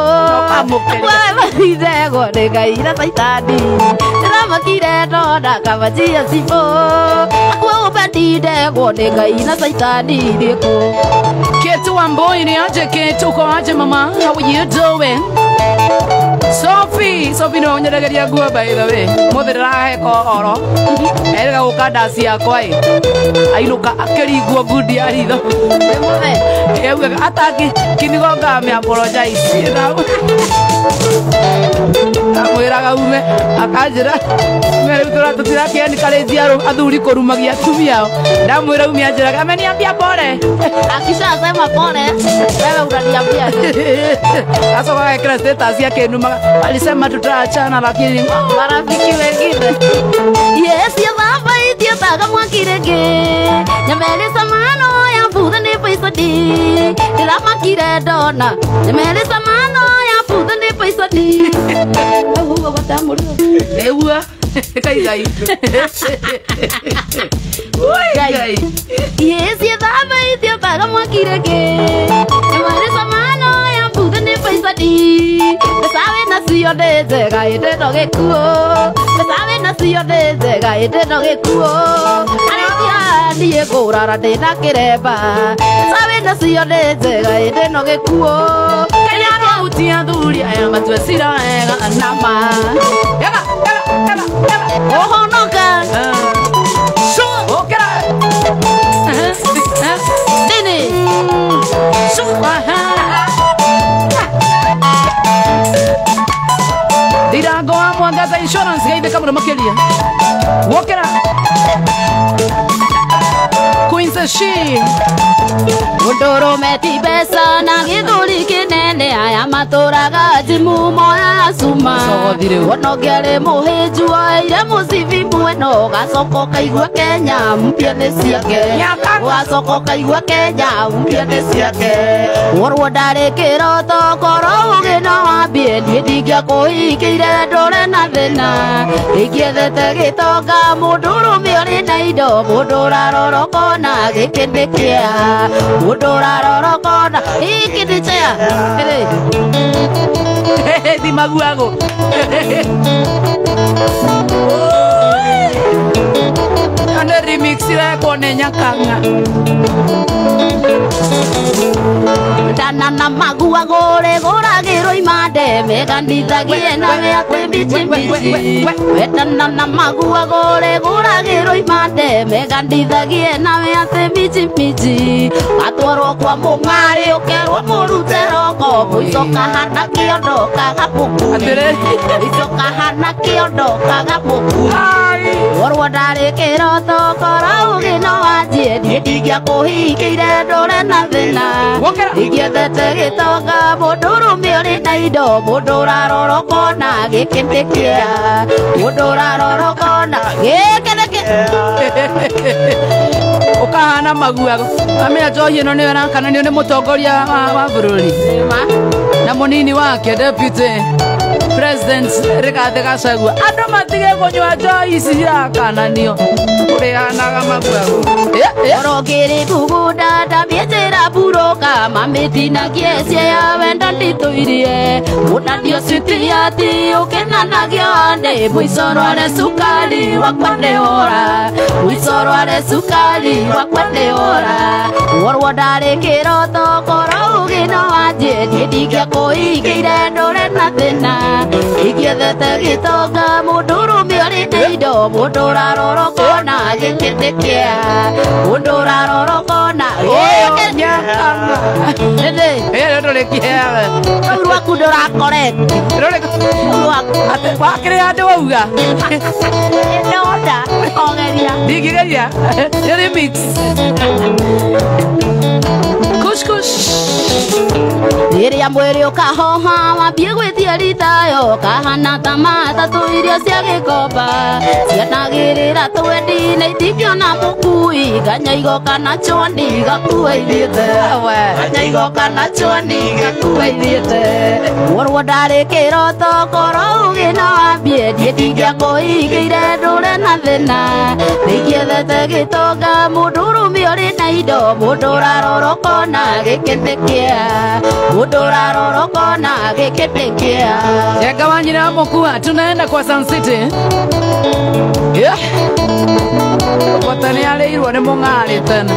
Akua nĩ Ngai na caitani Ndĩramakire ndona kabacia cibũ Akua ũbatithegwo nĩ Ngai na caitani rĩkũ Ketu Wamboi ni aje Ketu uko aje mama how are you doing Sophie Sophie no onyeregeria nguo by the way mũthĩ ndĩraheka ũhoro erĩga gũka ndaci yakwa ĩ ainũka akĩringwo ngundi ya ritho augaga ataki kinigonga ame apologize amwĩraga ume akanjĩra rĩu tũtirakĩencourage athuri kũrumagia atumia ao ndamwĩra ume anjĩraga ameniambia pole Akishasema pole wewe unaniambia acoka agekĩra status akĩnumaga alisema tutaachana lakini marafiki wengine Yes yathamba ithiũtaga mwaki rĩngĩ Nyamerĩ samano ya butha nĩ paicani Ndĩramakire ndona Nyamerĩ samano ya butha nĩ paicani Ũguo gũtamũrwo Nĩguo Kai Ngai Yes yathamba ithiũtaga mwaki rĩngĩ Nyamerĩ samano ya butha nĩ paicani Mbeca wĩnacio nĩ njega ĩndĩ no gĩkuũ Mbeca wĩnacio nĩ njega ĩndĩ no gĩkuũ Arĩtia niĩ ngũrara ndĩna kĩremba Mbeca wĩnacio nĩ njega ĩndĩ no gĩkuũ Kenya rauti athuri aya matue cira wega nama Ega ega ega ega Ũhonoka Ũkĩra Nini Ndirango wa Mwangaza Insurance geithĩka mũno makĩria Wokĩra Queen She Mũndũrũme ti mbeca na gĩthũri kĩnene aya matũraga njimu moyaga cuma Wona ũngĩarĩ mũhĩnju oeire mũcibi mwena ũgacoka ũkaigua Kenya mpya nĩ ciake Ũgacoka ũkaigua Kenya mpya nĩ ciake Worwo ndarĩ kĩroto korwo ũgĩ no wambie niĩ ndingĩakũhikĩire ndũre na thĩna Ingĩethete gĩtonga mũndũrũme ũrĩ na indo mũndũ ũrarora ũkona gĩkĩ nĩ kĩa mũndũ ũrarora ũkona gĩkĩ nĩ kĩa Thimaguagũ Nĩ remix irekwo nĩ Nyakang'a Ndana na maguagũ rĩgũragĩrwo imande meganithagie nawe atĩ mbichi mbichi Wendana na maguagũ rĩgũragĩrwo imande meganithagie nawe atĩ mbichi mbichi Atwarwo kwa mũng'arĩ ũkerwo mũrute roko mũico kahana kĩondo kaga mũkui Mũico kahana kĩondo kaga mũkui Worwo ndarĩ kĩroto korwo ũgĩ no wanjie niĩ ndingĩakũhingĩire ndũre na thĩna. Ingĩethete gĩtonga mũndũrũme ũrĩ na indo mũndũ ũrarora ũkona gĩkĩ nĩ kĩa mũndũ ũrarora ũkona gĩkĩ nĩ kĩa ukahana maguago amenya njohi ĩno nĩyo ĩrakananio nĩ mũtongoria wa bũrũri na mũnini wake deputy president Rigathi Gachagua. Andũ matige kũnyua njohi ici irakananio ũrĩhanaga maguago. Orokĩrĩ kũgũnda ndamĩnjĩra mburoka mamĩtinagie cia wenda nditũirie mũnanio citiati ũkenanagio nĩ mũico rware cukari wakwa nĩũra mũico rware cukari wakwa nĩũra worwo ndarĩ kĩroto korwo ũgĩ no wanjie niĩ ndingĩakũhingĩire ndũre na thĩna ingĩethete gĩtonga mũndũrũme ũrĩ na indo mũndũ ũrarora ũkona gĩkĩ nĩ kĩa mũndũ ũrarora ũkona gĩkĩ rũu rwaku ndũrakoreti wakĩrĩ handũ wauga ndonda ogeria ndingĩgeria nĩ remix kush kush rĩrĩa mwĩrĩ ũkahoha wambie gwĩtia rithayo kahana ta matatũ irio cia gĩkomba cianagĩrĩra twendi na itingĩona mũkui kanyaigo kana chwani gakua ithiĩte kanyaigo kana chwani gakua ithiĩte worwo ndarĩ kĩroto korwo ũgĩ no wambie niĩ ndingĩakũhingĩire ndũre na thĩna nĩingĩethete gĩtonga mũndũrũme ũrĩ na indo mũndũ ũrarora ũkona gĩkĩ nĩ kĩa mũndũ ũrarora ũkona gĩkĩ nĩ kĩa. Jenga wa nyina mokua tunaenda kwa Sun City. Yeah. Kota nĩ arĩirwo nĩ mũng'arĩ tene.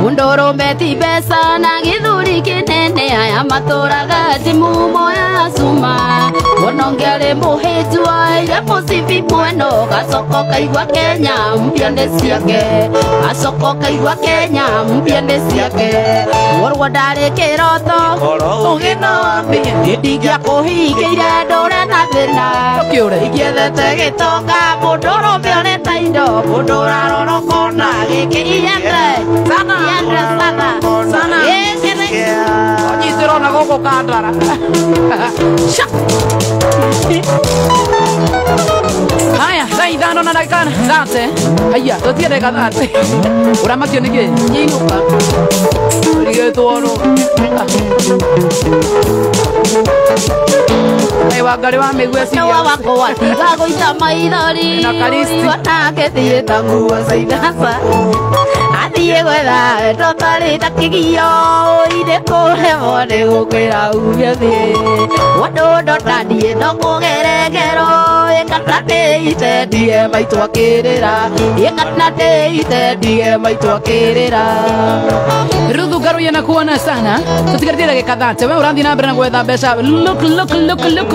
Mũndũrũme ti mbeca na gĩthũri kĩnene aya matũraga timu ya cuma mũno ngĩarĩ mũhĩnju aire mũcibi mweno gacoko kaigua Kenya mpya nĩ ciake gacoko kaigua Kenya mpya nĩ ciake worwo ndarĩ kĩroto ũgĩ no wambie niĩ ndingĩakũhingĩire ndũre na thĩna ingĩethete gĩtonga mũndũrũme ũrĩ na indo mũndũ ũrarora ũkona gĩkĩ iende sana sana onyitĩrwo na gũkũ Kandara. Haya thaa ithano na ndagĩka thate. Haya tũtige ndagĩka thate. Ũramakio nĩ kĩ nyinũka ũrigĩtwo nũ Wangarĩ wa mĩguĩ ciao wakwa tiga gũita maithori na Karisti onake thiĩ ta nguo cia athiĩ gwetha ndotarĩ ta kĩgio ine kũremwo nĩ gũkwĩra uge thiĩ ũndũ ndona niĩ no kũgeregero ĩkana ndĩite ndie maitũ akĩrĩra ĩkana ndĩite ndie maitũ akĩrĩra. Ruthu Ngaruiya na kuona sana tutigarĩtie ndagĩka thate we ũrathiĩ na mbere na gwetha mbeca look look look look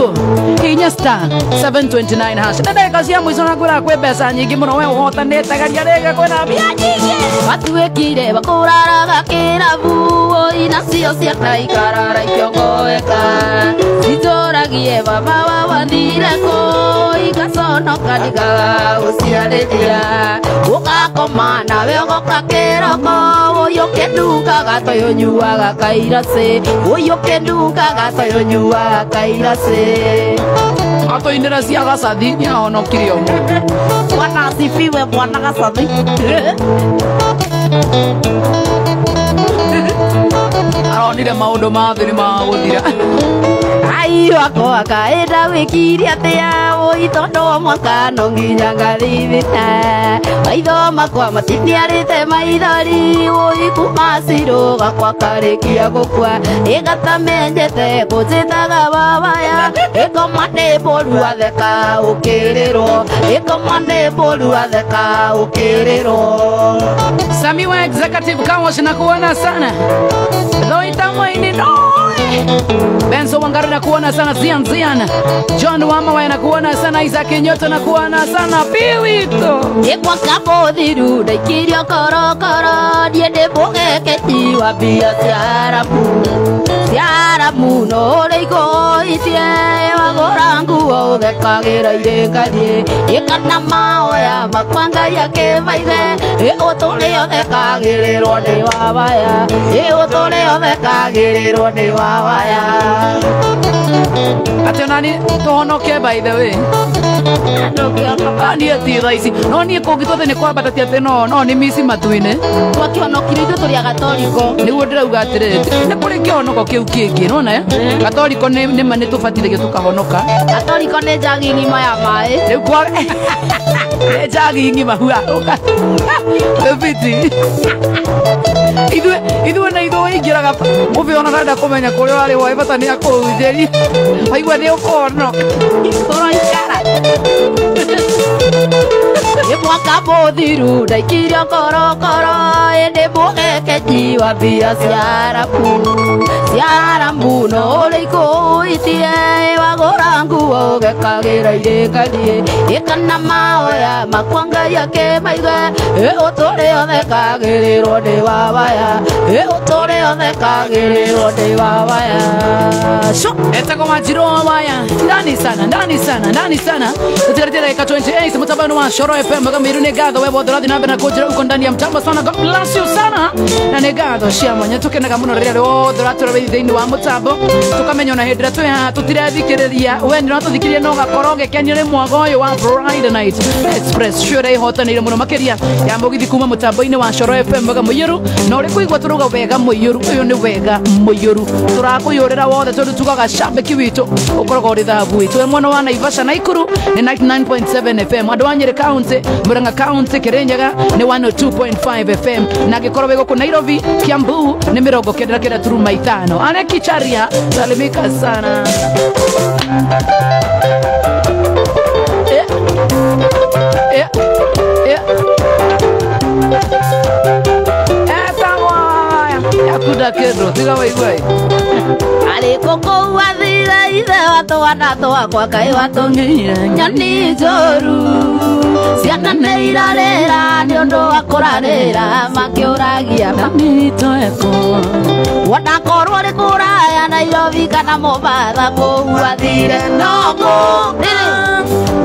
hinya star 729 hash na ndagĩka cia mũico na kwĩra kwĩ mbeca nyingĩ mũno we ũhotanĩte geria rĩngĩ kwĩna mbia nyingĩ matuĩkire bakũraraga kĩrabu oi nacio ciana ikarara ikĩongoeka citũragie baba wa wathire kũ igaconoka ndigaga gũciarĩria ũgakoma nawe ũgoka kĩroko ũyũ ũkĩnungaga toyũ ũnyuaga kairacĩ ũyũ ũkĩnungaga toyũ ũnyuaga kairacĩ. Atũinĩra cia Gacathi nĩahonokirie ũmũthĩ. Bwana asifiwe bwana Gacathi. Aronire maũndũ ma thĩ nĩ magũthira. Ai wakwa kaĩnda wĩkire atĩa oi tondũ mwaka no nginya ngathithita maitho makwa matiniarĩte maithori oi kuma cirũ gakwa karĩkia gũkua ĩgatamenyete kũnjĩtaga babaya ĩkoma nĩ mbũru atheka ũkĩrĩrwo ĩkoma nĩ mbũru atheka ũkĩrĩrwo. Samiwa Executive Kawash na kuona sana Loita mwaini no. Benzo Wangari nakuona sana, Zian Zian. John Wama nakuona sana, Isaac Nyoto nakuona sana, Piwito. Mwaka mũthiru ndaikirio korokoro niĩ ndĩ mũgeketi wa mbia cia Arabu no ũrĩ igũitie wagũra nguo ũthekagĩra irĩkathiĩ ĩkana maoya makwa Ngai akĩmaige ĩ ũtũrĩ ũthekagĩrĩrwo nĩ wawaya ĩ ũtũrĩ ũthekagĩrĩrwo nĩ wawaya. Atĩ onani tũhonoke by the way. Niĩ ti thaa ici no niĩ kũngĩtua atĩ nĩ kwambata ti atĩ no nĩ mici matu-inĩ. Twakĩhonokire ithuĩ tũrĩ a Gatoriko. Nĩguo ndĩrauga atĩrĩrĩ, nĩ kũrĩ kĩhonoko kĩu kĩngĩ nĩwona Gatoriko nĩ ma nĩ tũbatithagio tũkahonoka. Gatoriko nĩ njagi ng'ima ya maĩ. Rĩu kwa nĩ njagi ng'ima hua. Fiti. Ithuĩ na ithuĩ ingĩraga mũbĩ ona ndarenda kũmenya kũrĩa ũrarĩ waĩ bata nĩ akũhunjĩria. Waigua nĩ ũkũhonoka. Tũroikara. Nĩ mwaka mũthiru ndaikirio korokoro ĩndĩ mũgeketi wa mbia cia Arabu no ũrĩ ikũitie wagũra nguo ũgekagĩra irĩkathiĩ ĩkana maoya makwa Ngai akĩmaige ĩ ũtũrĩ ũthekagĩrĩrwo nĩ wawaya ĩ ũtũrĩ ũthekagĩrĩrwo nĩ wawaya. Etagwo Wanjiru wa Waya. Ndani sana, ndani sana, ndani sana. Tutirete dakika 28 mutabano wa Coro FM gamiru nĩ ngatho we wothe ũrathiĩ na mbere na kũnjĩra uko ndani ya mtambo sana. God bless you sana. Na nĩ ngatho cia mwanya tukenaga mũno rĩrĩa rĩothe ũratũra wĩ thĩinĩ wa mũtambo tukamenya ona hĩndĩ ĩrĩa twĩ haha tũtirathikĩrĩria we nĩ ũratũthikĩrĩria no ũgakorwo ũgĩkenio nĩ mwago ũyũ wa Friday Night Express show ĩrĩa ĩhotanĩire mũno makĩria ya mũgithi kuma mũtambo-inĩ wa Coro FM wega mũiyũru na ũrĩ kũigua tũrauga wega mũiyũru ũyũ nĩ wega mũiyũru tũrakũiyũrĩra wothe tondũ tugaga shabiki witũ ũkoragwo ũrĩ thahabu witũ we mwena wa Naivasha Naikuru nĩ 99.7 FM andũ a Nyeri County Murang'a County Kirinyaga nĩ 102.5 FM na angĩkorwo wĩ gũkũ Nairobi Kiambu nĩ 99.5. Ane Kicharia salimika sana. Yakuda kĩndũ tiga waigua ĩ. Arĩ kũkũu athire ithe wa twana twakwa kaĩ watũng'eire nyoni njũru ciana nĩ irarĩra nĩ ũndũ wa kũrarĩra makĩũragia mamitoeko wona korwo rĩ kũraya Nairobi kana Mombasa kũu athire no gũka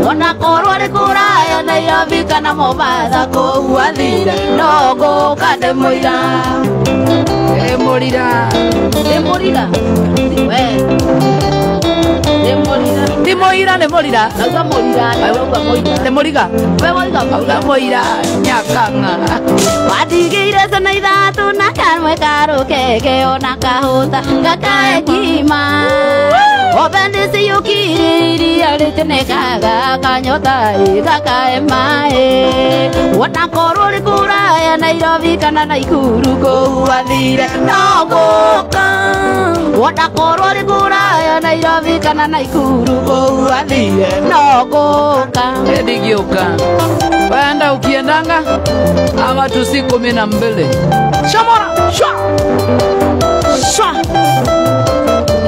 wona korwo rĩ kũraya Nairobi kana Mombasa kũu athire no gũka ndĩ mũira ndĩ mũrira ndĩ mũrira we ndĩ mũrira ti mũira nĩ mũrira nauga mũrira nauga mũira nĩ mũriga we wauga auga mũira nyakang'a wadigĩire cana ithatũ na kamwe karũkeke ona kahũta gakae ngima ombe nĩciyũkirie iria rĩtinekaga kanyota ĩ gakae maĩ wona korwo rĩ kũraya Nairobi kana Naikuru kũu athire no gũka wona korwo rĩ kũraya Nairobi kana Naikuru kũu athire no gũka ndigĩũka waenda ukiendanga ama tusi 12 shomora shwa shwa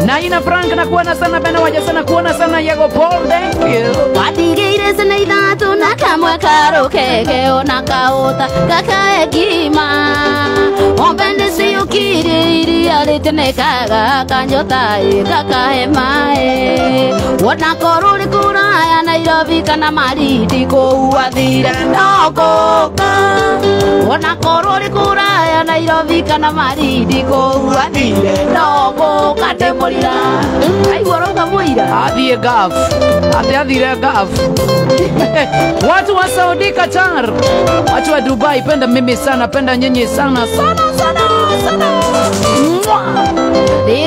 Naina Frank na kuona sana Bena waja sana kuona sana Yago Paul, thank you. Wadigĩire cana ithatũ na kamwe karũkeke ona kahũta gakae ngima ombe nĩciyũkirie iria rĩtinekaga kanyota ĩ gakahe maĩ wona korwo rĩ kũraya Nairobi kana Malindi kũu athire no gũka wona korwo rĩ kũraya Nairobi kana Malindi kũu athire no gũka ndĩ mũrira aigua ũrauga mũira athiĩ Gulf atĩ athire Gulf. Watu wa Saudi, Qatar, watu wa Dubai, penda mimi sana, penda nyinyi sana sana sana sana.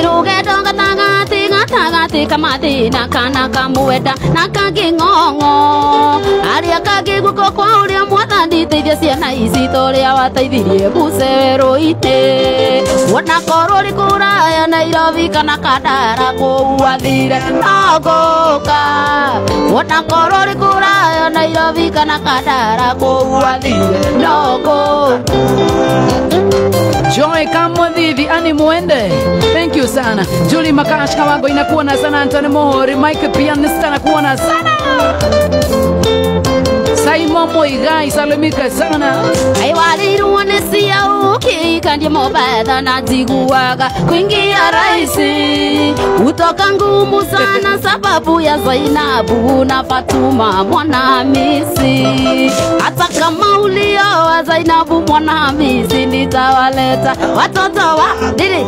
Rũgendo gatagatĩ gatagatĩ kamathĩna kana kamwenda na kangĩ ng'ong'o arĩa kangĩ guoko kwa ũrĩa mwathani teithia ciana ici ta ũrĩa wateithirie Musa werũ-inĩ wona korwo rĩ kũraya Nairobi kana Kandara kũu athire no ngũka wona korwo rĩ kũraya Nairobi kana Kandara kũu athire noko. Joy Kamuthithi Ani Mwende, thank you sana. Julie Makash Kawango inakuona sana. Anthony Mohori, Mike Pianista nakuona sana. Simon Muigai salimika sana. Aiwarirwo nĩ cia ũkĩ kandie Mombasa na njiguaga kuingia rahisi utoka ngumu sana sababu ya Zainabu na Fatuma mwana Hamisi. Hata kama ulioa Zainabu mwana Hamisi nitawaleta watoto wa dili.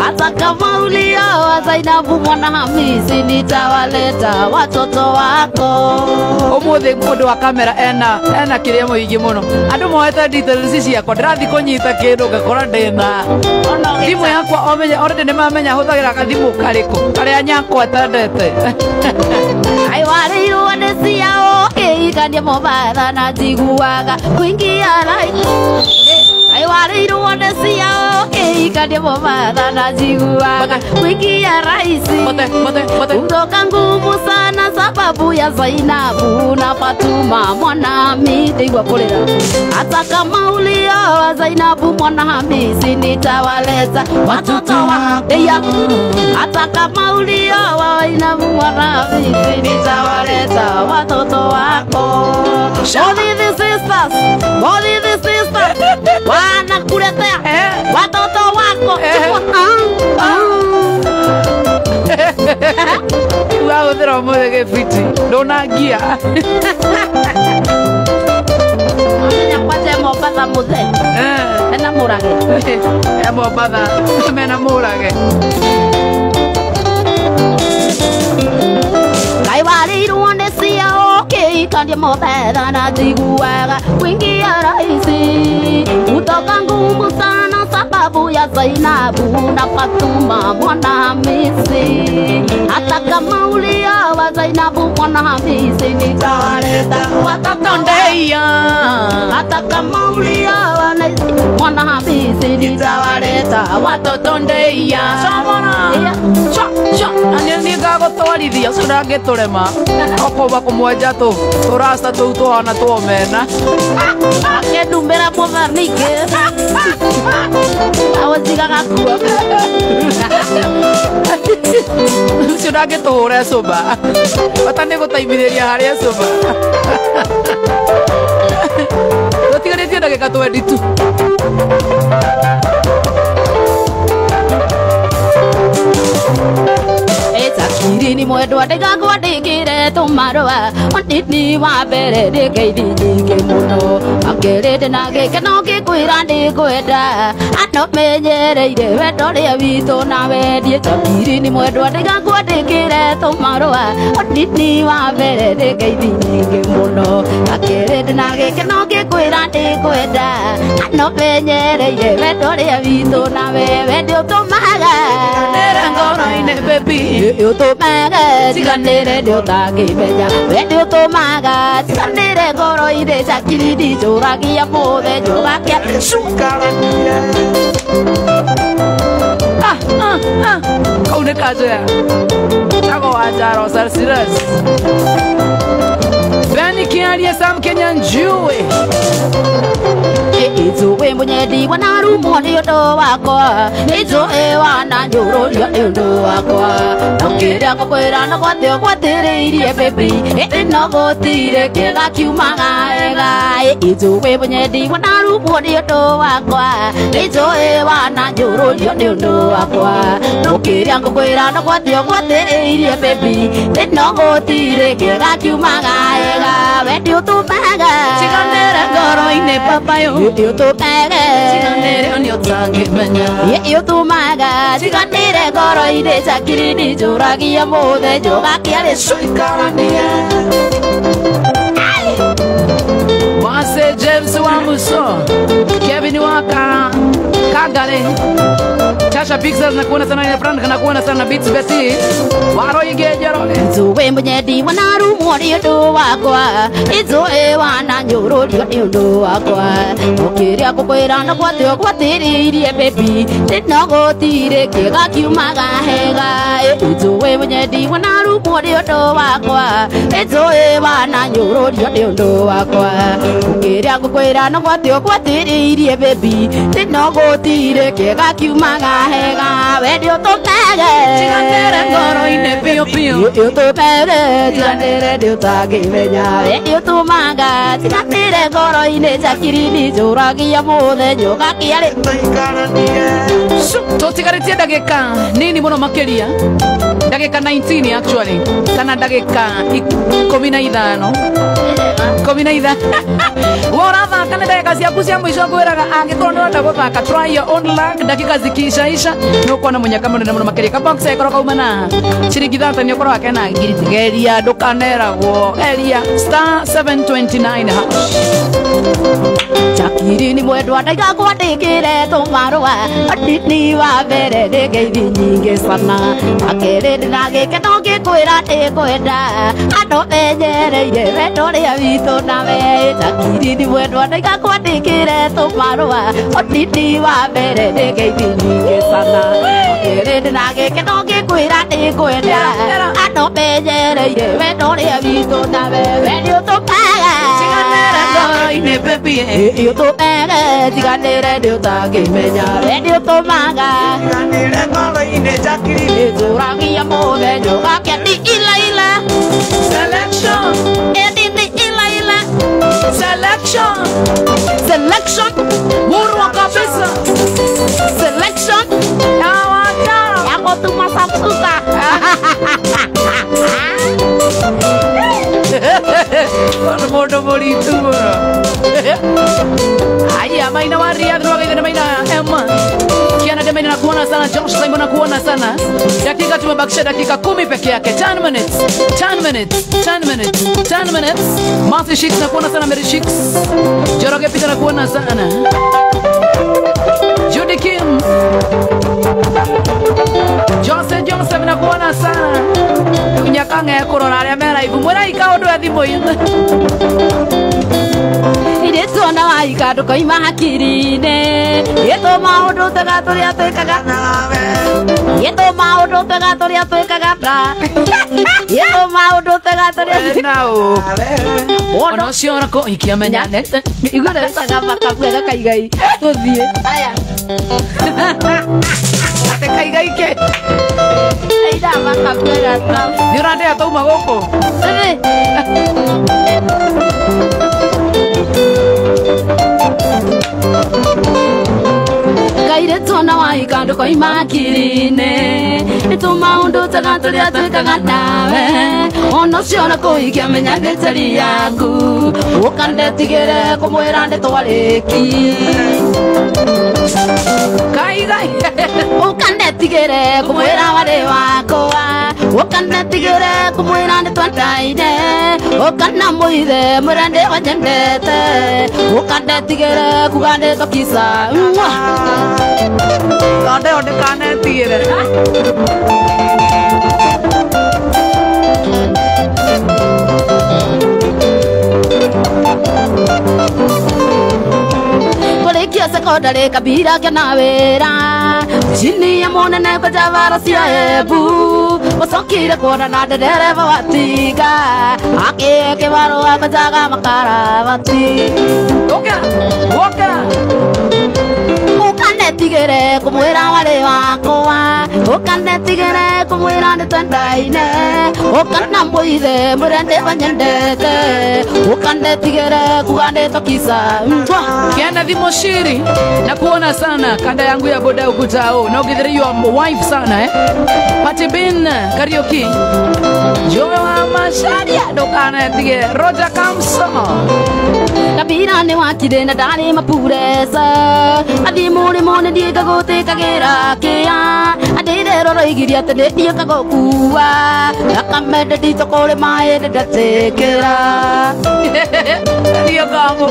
Hata kama ulioa Zainabu mwana Hamisi nitawaleta watoto wako. Umuthi mundu wa kamera ena kiria muingi muno andu moete details ciakwa ndirathi kunyita kindu ngakora ndina thimu yakwa omenye already nimamenya huthagira gathimu kariku karia nyakwa etendete. Aiwarirwo nĩ cia ũkĩ kandie Mombasa na njiguaga kuingia rahisi. Aiwarirwo nĩ cia ũkĩ kandie Mombasa na njiguaga kuingia rahisi utoka ngumu sana sababu ya Zainabu na Fatuma mwana Hamisi igwa kulira. Hata kama ulioa Zainabu mwana Hamisi nitawaleta watoto wa deya. Hata kama ulioa Zainabu mwana Hamisi nitawaleta watoto wako. All the sisters, all the sisters wanakuletea watoto wako. Wahũthĩra ũmũthĩ gĩbiti ndũnangia. Mũthenya kwanja Mombasa mũthee ena mũrage. E Mombasa mena mũrage. Aiwarirwo nĩ cia ũkĩ kandie Mombasa na njiguaga kuingia rahisi utoka ngumu sana sababu ya Zainabu na Fatuma mwana Hamisi. Hata kama ulioa Zainabu mwana Hamisi nitawaleta watoto ndeia. Hata kama ulioa mwana Hamisi nitawaleta watoto ndeia. Cha cha na nĩ ngagũtwarithia ũcio ndangĩtũrema okoba kũmwenja tũrasta tũu tũhana tuomena akĩndumĩra mũthamiki awũtigaga kuo ũcio ndangĩtũhũra ecũmba bata nĩ gũtaimithĩria harĩ ecũmba. Tũtigarĩtie ndagĩka 22. Ĩtakiri mwendwa ndĩgakwandĩkĩre tũmarũa onini wa mbere ndĩkeithi nyingĩ mũno akĩrĩndĩ na gĩkeno ngĩkwĩra ndĩkwenda ano menyereire wendo ũrĩa witũ na wendie. Takiri ni mwendwa ndĩgakwandĩkĩre tũmarũa onini wa mbere ndĩkeithi nyingĩ mũno akĩrĩndĩ na gĩkeno ngĩkwĩra ndĩkwenda ano menyereire wendo ũrĩa witũ na wendie ũtũmaga ngoro-inĩ baby ũtũmaga tiganĩre nĩ ũtangĩmenya wende ũtũmaga tiganĩre ngoro-inĩ cakiri ndinjũragia mũthenya ũgakĩa kau nĩ kanjũya tago wa njaro Celsius Beni Kiarie Sam Kenya Njue Ĩnjũĩ mũnyendi wanarumwo nĩ ũndũ wakwa ĩnjũĩ wananjũrũrio nĩ ũndũ wakwa na kĩrĩa ngũkwĩra no gwatĩ ũgwatĩrĩirie baby ĩndĩ no gũtirĩ kĩega kiumaga wega. Ĩnjũĩ mũnyendi wanarumwo nĩ ũndũ wakwa ĩnjũĩ wananjũrũrio nĩ ũndũ wakwa na kĩrĩa ngũkwĩra no gwatĩ ũgwatĩrĩirie baby ĩndĩ no gũtirĩ kĩega kiumaga wega wendi ũtũmaga tiganĩre ngoro-inĩ papayo ũtũmaga tiganĩre nĩ ũtangĩmenya ũtũmaga tiganĩre ngoro-inĩ cakiri nĩnjũragia mũthenya ũgakĩarĩ cuikaranie. Wase James wa Muso Kevin wa Kagare Tasha Pixels na kuona sana na Frank na kuona sana Beats Betty. Waro igejero. Izuwe munyendi wanarumwo nĩ ũndũ wakwa. Izuwe wananyũrũrio nĩ ũndũ wakwa. Ũkĩrĩa ngũkwĩra no gwatĩ ũgwatĩrĩirie baby. No gũtirĩ kĩega kiumaga hega. Izuwe munyendi wanarumwo nĩ ũndũ wakwa. Izuwe wananyũrũrio nĩ ũndũ wakwa. Ũkĩrĩa ngũkwĩra no gwatĩ ũgwatĩrĩirie baby. No gũtirĩ kĩega kiumaga hega. We nĩũtũmege. Tiganĩre ngoro-inĩ biũ biũ. Nĩũtũmege tiganĩre nĩũtangĩmenya. We nĩũtũmaga tiganĩre ngoro-inĩ Jacqueline njũragia mũthenya ũgakĩa rĩ. Tũtigarĩtie ndagĩka nini mũno makĩria. Ndagĩka 19 actually. Kana ndagĩka 15. 15. Worathaka nĩ ndagĩka ciaku cia mũico ngwĩraga angĩkorwo nĩ ũrenda gũthaka try your own luck ndagĩka zikiishaisha nĩ ũkuona mũnyaka mũnene mũno makĩria kabox ĩkorwo kauma na ciringi 30 nĩ ũkorwo wakena ngiri geria ndũkaneragwo geria star 729 hash. Jacqueline mwendwa ndaiga kwandĩkĩre tũmarũa Ndini wa mbere nĩ ngeithi nyingĩ sana Akerĩ ndĩna gĩkeno ngĩkwĩra ndĩkwenda Andũ menyereire wendo ũrĩa witũ nawe Jacqueline mwendwa ndaiga kwandĩkĩre tũmarũa Ndini wa mbere nĩ ngeithi nyingĩ sana Akerĩ ndĩna gĩkeno ngĩkwĩra ndĩkwenda Andũ menyereire wendo ũrĩa witũ nawe We nĩũtũmaga Tiganĩre ngoro-inĩ baby. Nĩũtũmege tiganĩre nĩũtangĩmenya We nĩũtũmaga Tiganĩre ngoro-inĩ Jacqueline Njũragia mũthenya ũgakĩa ni ila ila Selection Ĩndĩ ni ila ila Selection Selection Murwa kabisa Selection Yawatara Yagũtuma samsuka Mũndũ mũritu mũno. Haya maina wa Riyadh wakaitha maina Emma. Kiana Demaina nakuona sana, Josh Simon nakuona sana. Dakika tumebakisha dakika 10 peke yake. 10 minutes. 10 minutes. 10 minutes. 10 minutes. Marcy Shicks nakuona sana, Mary Shicks. Joroge Peter nakuona sana. Judy Kim. Jose Joseph nakuona sana. Nyakange kurora aria mera ibu mwira ikaundu ya thimu-inĩ. Irĩtuona waika ndũkoima hakiri-inĩ Gĩtũ maũndũ tega tũrĩa twĩkaga Gĩtũ maũndũ tega tũrĩa twĩkaga Gĩtũ maũndũ tega tũrĩa Nao. Ona ũcio orako ikiamenya Igua ndetaga makabuga kaigai tũthiĩ aya Ate kaigai ke Aida makabuga ta Nĩ ũrandĩa tauma gũkũ Tũthiĩ Kairĩtuona waika ndũkoima hakiri-inĩ Nĩtũ maũndũ tega tũrĩa twĩkaga nawe Ona ũcio ona kũhikia menya nĩ njeri yaku Ũkandetigĩre kũmwĩra nĩtwarĩki Kaigai Ũkandetigĩre kũmwĩra warĩ wakwa Ũkandetigĩre kũmwĩra nĩtwendaine Ũkana mũithe mwĩre nĩwanyendete Ũkandetigĩre kuga nĩtũkisa Tonde ndũkanetigĩre Kũrĩkia sekondari kabira kĩona wĩra Chini ya mũnene kwenja bara cia Embu Mũcokire kuonana ndereba wa tinga Akĩhe kĩbarũa kwenjaga makarabati Ũkĩra ũkĩra Ũkanetigĩre kũmwĩra warĩ wakwa Ũkanetigĩre kũmwĩra nĩtwendaine Ũkana mũithe mwĩre nĩwanyendete Ũkanetigĩre kuga nĩtũkisa Kiana Thimoshiri nakuona sana kanda yangu ya boda ukutao na ukithiri your wife sana Party Bin Karaoke Joe wa Masharia ndũkanetigĩre Roger Kamso Kabira nĩ wakire na ndarĩ mapuresa Athiĩ mũrĩmo nĩ ndiĩka gũtĩkagĩra kĩa Ndĩrero roigirie atĩ nĩ ndiũka gũkua Thakame nditũ kũrĩ maĩ nĩndatĩkĩra Ndiũkamu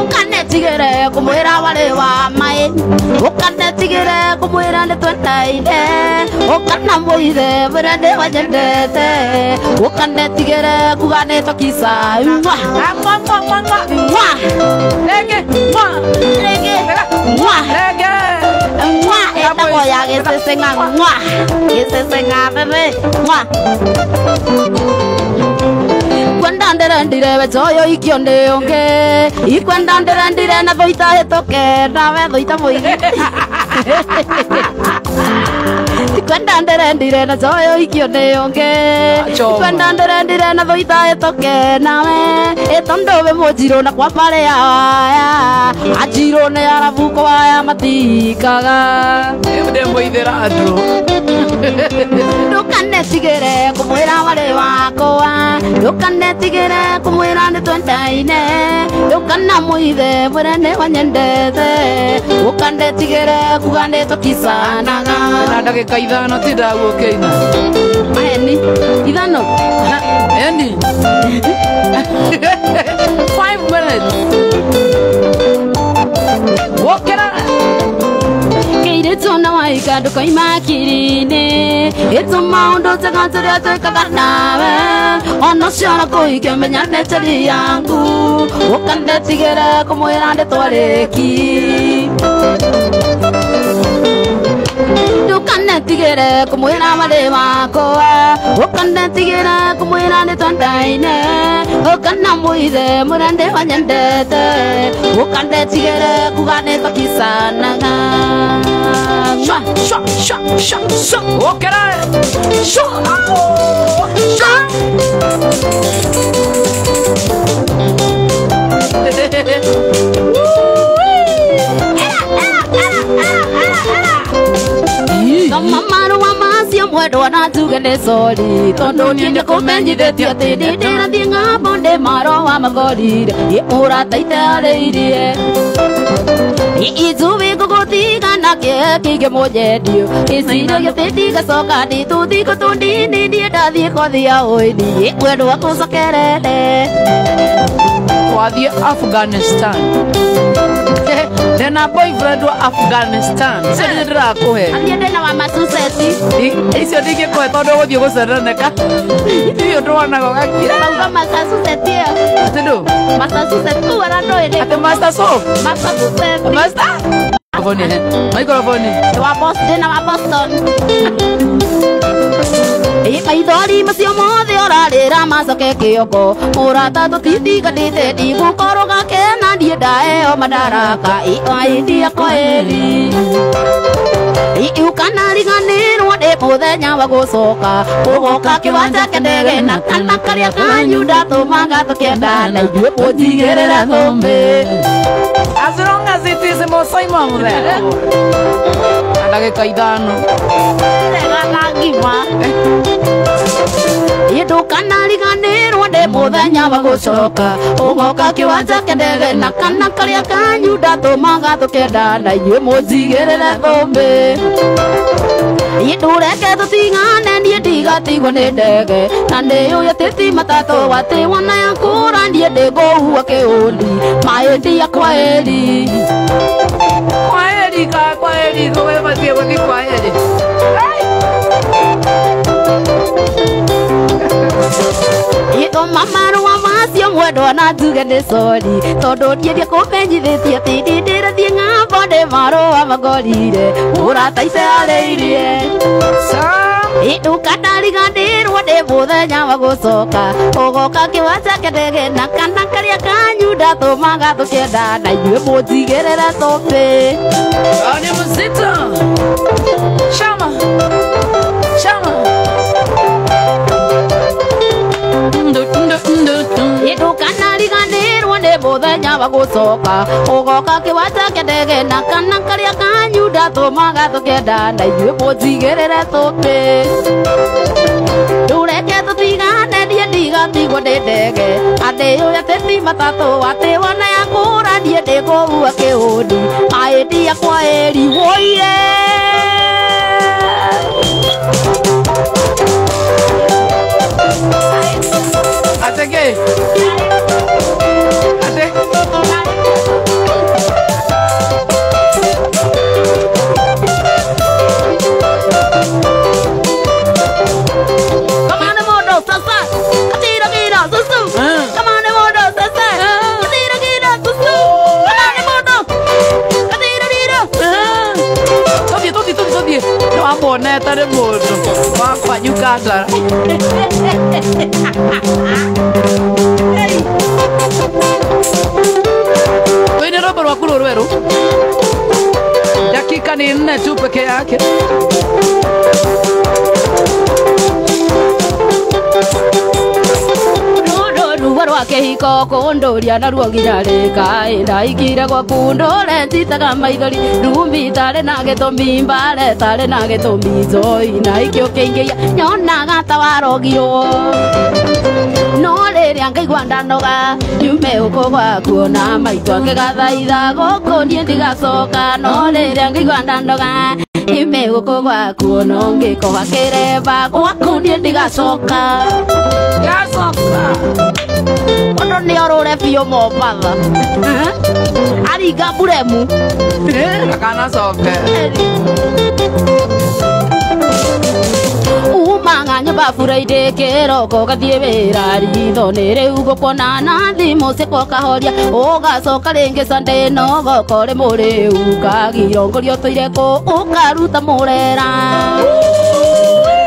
Ũkanetigĩre kũmwĩra warĩ wa maĩ Ũkanetigĩre kũmwĩra nĩtwendaine Ũkanamũithe mwĩre nĩwanyendete Ũkanetigĩre kuga nĩtũkisa Mwa Mwa mwa mwa mwa Mwa Rĩngĩ mwa Rĩngĩ Mwa Rĩngĩ Mwa ĩtagwo ya gĩcĩcĩng'a mwa gĩcĩcĩng'a bebe mwa Kwenda ndĩrendire we njoyo ikio nĩ ũngĩ Ikwenda ndĩrendire na thũita hĩtũke nawe thũita mũingĩ Ikwenda ndĩrendire na njoyo ikio nĩ ũngĩ Ikwenda ndĩrendire na thũita hĩtũke nawe Ĩtondũ wĩ mũnjirũ na kwa mbarĩ ya waya Anjirũ nĩ arabu kwa waya matikaga Ndĩ mũithĩra andũ Ndũkanetigĩre kũmwĩra warĩ wakwa Ndũkanetigĩre kũmwĩra nĩtwendaine Ndũkanamũithe mwĩre nĩwanyendete Ũkanetigĩre kuga nĩtũkisanaga Na ndagĩka ithano ti ndagũkĩina Maheni ithano Eni 5 minutes Wokera Kĩirĩtu ona waika ndũkoima hakiri-inĩ Ĩtũ maũndũ njega tũrĩa twĩkaga nawe Ona ũcio ona kũhikia menya nĩ njeri yaku Ũkanetigĩre kũmwĩra nĩtwarĩki Ndũkanetigĩre kũmwĩra warĩ wakwa Ũkanetigĩre kũmwĩra nĩtwendaine Ũkanamũithe mwĩre nĩwanyendete Ũkanetigĩre kuga nĩtũkisanaga Shwa shwa shwa shwa shwa Wokera Shwa Shwa Thoma marũa macio mwendwa na njuge nĩ sorry Tondũ niĩ nĩkũmenyithĩtio atĩ nĩ ndĩrathiĩ ng'ambo ndĩ marũa makorire Ĩ mũrata itearĩirie Ithuĩ ngũgũtiga na kĩeha kĩingĩ mũnyendio Ĩciragia atĩ ndigacoka ndĩtũthikũ tũnini niĩ ndathiĩ kothi ya ũini Ĩ mwendwa kũcokerere Twathiĩ Afghanistan Ndĩna boyfriend wa Afghanistan Icio nĩ ndĩrakũhe Niĩ ndĩna wa Massachusetts Icio ndingĩkũhe tondũ ũgũthiĩ gũceneneka Ithuĩ ũndwanaga ũgakira Mauga Massachusetts ĩyo Atĩ ndũ Massachusetts kũu arĩa ndũĩ nĩ Atĩ Master Soap Massachusetts Master Microphone microphone Wa Boston ndĩna wa Boston Ĩ maithori macio mothe ũrarĩra macoke kĩoko Mũrata tũtindiganĩte ndigũkorwo gakena niĩ ndaheo madaraka Ĩ waĩndia kwaheri Ũkanariganĩrwo nĩ mũthenya wa gũcoka Ũgoka kĩwanja kĩndege na kana karĩa kanyu ndatũmaga tũkĩendana Ithuĩ mũnjigĩrĩre thũmbĩ As long as it is Mosai Mamuthe Na ndagĩka ithano Ndega na ngima Ndũkanariganĩrwo nĩ mũthenya wa gũcoka Ũgoka kĩwanja kĩndege na kana karĩa kanyu ndatũmaga tũkĩendana Inyuĩ mũnjigĩrĩre thũmbĩ Ndũreke tũtigane niĩ ndigatigwo nĩ ndege Na nĩũĩ atĩ ti matatũ atĩ wona yakũra niĩ ndĩngũhua kĩũni Maĩndia kwaheri Kwaheri ka kwaheri gũgĩbatiĩ gũthiĩ kwaheri Ithoma marũa macio mwendwa na njuge nĩ sorry Tondũ niĩ ndiakũmenyithĩtie atĩ nĩ ndĩrathiĩ ng'ambo ndĩ marũa mangorire Mũrata icearĩirie Ndũkanariganĩrwo nĩ mũthenya wa gũcoka Ũgoka kĩwanja kĩndege na kana karĩa kanyu ndatũmaga tũkĩendana Inyuĩ mũnjigĩrĩre thũmbĩ Ni mzito Shama Shama Ndũkanariganĩrwo nĩ mũthenya wa gũcoka Ũgoka kĩwanja kĩndege na kana karĩa kanyu ndatũmaga tũkĩendana Inyuĩ mũnjigĩrĩre thũmbĩ Ndũreke tũtigane niĩ ndigatigwo nĩ ndege Andĩũĩ atĩ ti matatũ atĩ wona yakũra niĩ ndĩkũhua kĩũni Maĩndia kwaheri woiye. Ateke. Ate. Kamane mondo sasa. Katira gira susu. Kamane mondo sasa. Katira gira susu. Kamane mondo. Katira gira. Tothie tothie tothie tothie. No amonete nĩ mũndũ wa kwanyu Kandara. Tũine rwĩmbo rwaku rũrũ rwerũ. Dakika ni 4 tu peke yake. Ruo rwa kĩhiko kũndũria naruo nginya rĩkaĩ ndaikire gwaku ndũre njitaga maithori rumi tarĩ na gĩtũmi mbare tarĩ na gĩtũmi njohi na ikĩo kĩingĩia nyonaga ta warogirwo no rĩrĩa ngaigua ndanoga nyume gũkũ gwaku na maitũ akĩgathaitha gũkũ niĩ ndigacoka no rĩrĩa ngaigua ndanoga nyume gũkũ gwaku no ngĩkoha kĩremba gwaku niĩ ndigacoka Gacoka. Mũndũ nĩ orũre biũ Mombatha aringa buremu Ndakanacoke. Umaga nyũmba Friday kĩroko ũgathiĩ wĩra ritho nĩ rĩu gũkuona na thimũ ciakwa ũkahoria ũgacoka rĩngĩ Sunday no goka ũrĩ mũrĩu ũkagirongoria ũtũire kũ ũkaruta mũrera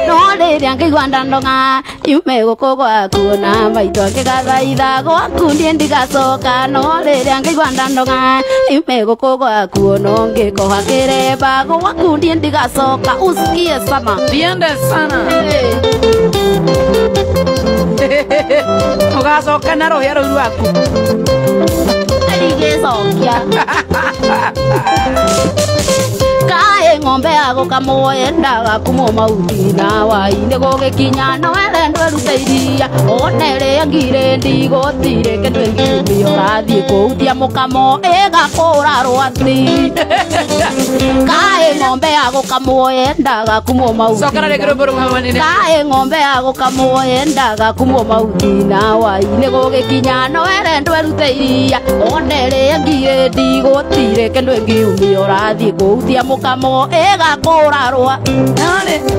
no rĩrĩa ngaigua ndanoga yume gũkũ gwaku na maitũ akĩgathaitha gwaku niĩ ndigacoka no rĩrĩa ngaigua ndanoga yume gũkũ gwaku no ngĩkoha kĩremba gwaku niĩ ndigacoka usikie sana Diende sana. Ũgacoka na rũhĩa rũu rwaku. Ndigĩcokia. Kaĩ ng'ombe ya gũkamwo yendaga kumwo mahuti na hwaĩ-inĩ gũgĩkinya no ere ndwerute iria one rĩa ngirĩ ndigũtirĩ kĩndũ ĩngiumia ũrathiĩ kũhutia mũkamo ĩgakũra rwatĩ Kaĩ ng'ombe ya gũkamwo yendaga kumwo mahuti Cokera rĩngĩ rwĩmbo rũu hamwe nini. Kaĩ ng'ombe ya gũkamwo yendaga kumwo mahuti na hwaĩ-inĩ gũgĩkinya no ere ndwerute iria one rĩa ngirĩ ndigũtirĩ kĩndũ ĩngiumia ũrathiĩ kũhutia mũkamo ĩgakũra rwa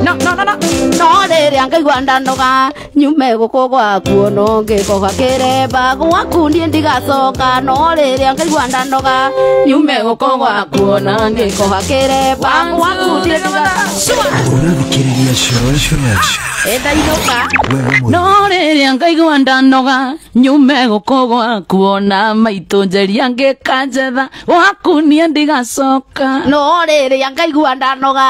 No no no no. No rĩrĩa ngaigua ndanoga nyume gũkũ gwaku no ngĩkoha kĩremba gwaku niĩ ndigacoka no rĩrĩa ngaigua ndanoga nyume gũkũ gwaku no ngĩkoha kĩremba gwaku niĩ ndigacoka Ũrathikĩrĩria Coro ĩndainũka No rĩrĩa ngaigua ndanoga nyume gũkũ gwaku na maitũ njeria ngĩkanjetha gwaku niĩ ndigacoka no rĩrĩa ngaigua ndanoga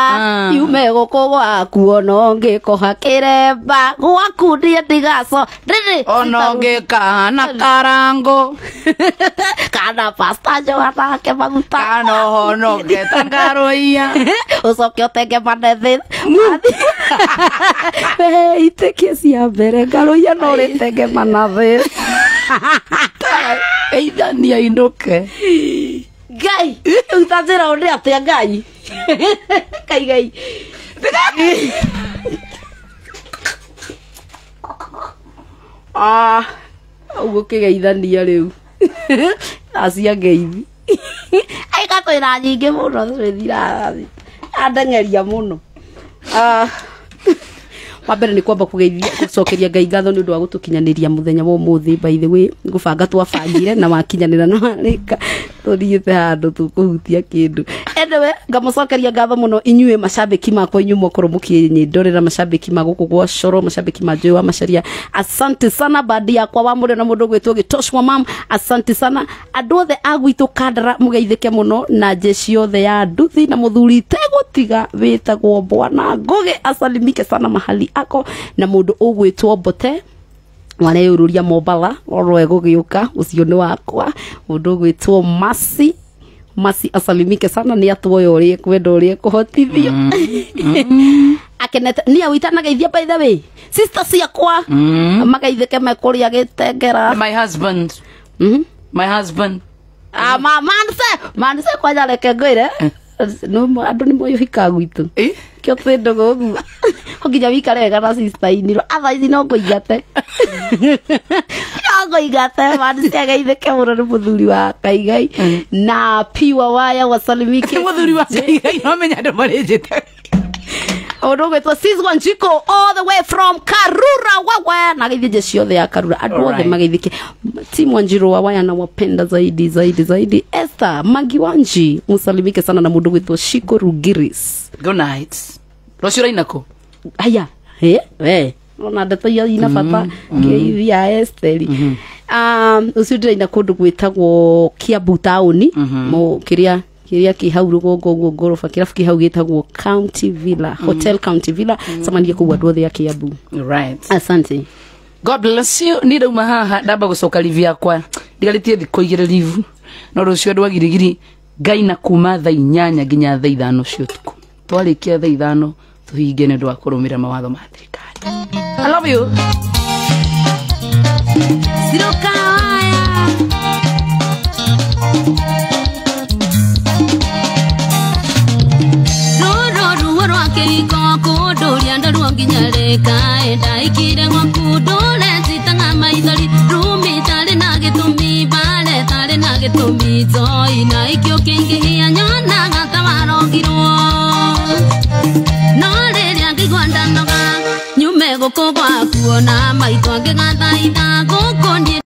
yume gũkũ gwaku no ngĩkoha kĩremba gwaku niĩ ndigacoka rĩrĩ ono ngĩkahana karango kana pasta njohanake maguta kana ũhonoke ta ngarũiya ũcoke ũtenge manethi we itĩkie cia mbere ngarũiya no rĩtenge manathi ĩithania inũke Ngai rĩu ta njĩra ũndĩ atĩa Ngai Ngai Ngai ah ũguo kĩgeithania rĩu acia ngeithi aika kwĩra nyingĩ mũno twĩthiraga andeng'eria mũno wa mbere nĩ kwamba kũgeithia gũcokeria Ngai ngatho nĩ ũndũ wa gũtũkinyanĩria mũthenya wa ũmũthĩ. By the way ngũbanga twabangire na wakinyanĩra na warĩka tũthiĩte handũ tũkũhutia kĩndũ. Anyway ngamũcokeria ngatho mũno inyuĩ macambĩki makwa, inyuĩ mwakorwo mũkĩnyindorera, macambĩki ma gũkũ gwa Coro, macambĩki ma Joy wa Macharia, asante sana. Bandi yakwa wa mũrĩ na mũndũ ũgwĩtwo Gĩtosh wa mam, asante sana. Andũ othe a gwitũ Kandara mũgeithĩke mũno, na jeshi yothe ya nduthi na mũthuri tegũtiga wĩtagwo Bwana Ngũgĩ asalimike sana mahali ako, na mũndũ ũgwĩtwo Mbote wareyũrũria Mombatha oro egũgĩũka, ũcio nĩ wakwa. Mũndũ ũgwĩtwo Masi Masi asalimike sana, nĩ atuoya ũrĩa ekwenda ũrĩa ekũhotithio akenete. Niĩ witanageithia by the way sister ciakwa magaithĩke mekũrĩa gĩtengera. My husband. My husband. Ah, ma manse manse kwanja reke ngwĩre no andũ nĩ moĩ ũhika gwitũ kĩo twĩ ndũgũ ũguo nginya wikare wega na sister inirwo atha ici no ngũingate Ngoiga tema ciagaithĩke mũno nĩ mũthuri wa Kaigai na piwa waya wasalimike Mũthuri wa Kaigai no menya andũ marĩnjĩte. Ũndũ ũgwĩtwo Sis Wanjiko all the way from Karura wawa na geithie jeshi yothe ya Karura andũ othe Alright. mageithike timu Wanjiru wa waya na wapenda zaidi zaidi zaidi. Esther Magi Wanji musalimike sana na mũndũ ũgwĩtwo Shiko Rugiris. Good night. Rũciũ ũraina kũ? Aya eh we ona ndeto iria ina bata ngeithia Esther. Ũcio ndĩraina kũndũ gwĩtagwo Kiambu taũni mo kĩrĩa kĩrĩa kĩ hau rũgongo ũguo ngoroba kĩrabu kĩ hau gĩtagwo County Villa Hotel County Villa cemania kũu andũ othe a Kiambu. Right. Asante. God bless you. Ni ndauma haha ndamba gũcoka live yakwa ndigarĩtie thikũ igĩrĩ live no rũciũ andũ a girigiri ngaina kuma thaa 8 nginya thaa 5 cia ũtukũ twarĩkia thaa 5 tũhinge nĩ ũndũ wa kũrũmĩrĩra mawatho ma thirikari. I love you. Sirokawaya Roro ruo rwake ikoko ndoria ndaruo nginya reka ndaikire gwaku ndũre njitaga maithori rumi tarĩ na gĩtũmi mbare tarĩ na gĩtũmi njoi na ikĩo kĩingĩhia nyonaga ta warogirwo no rĩrĩa ngĩigua ndanoga nyume gũkũ gwaku ona maitũ angĩgathaitha gũkũ niĩ.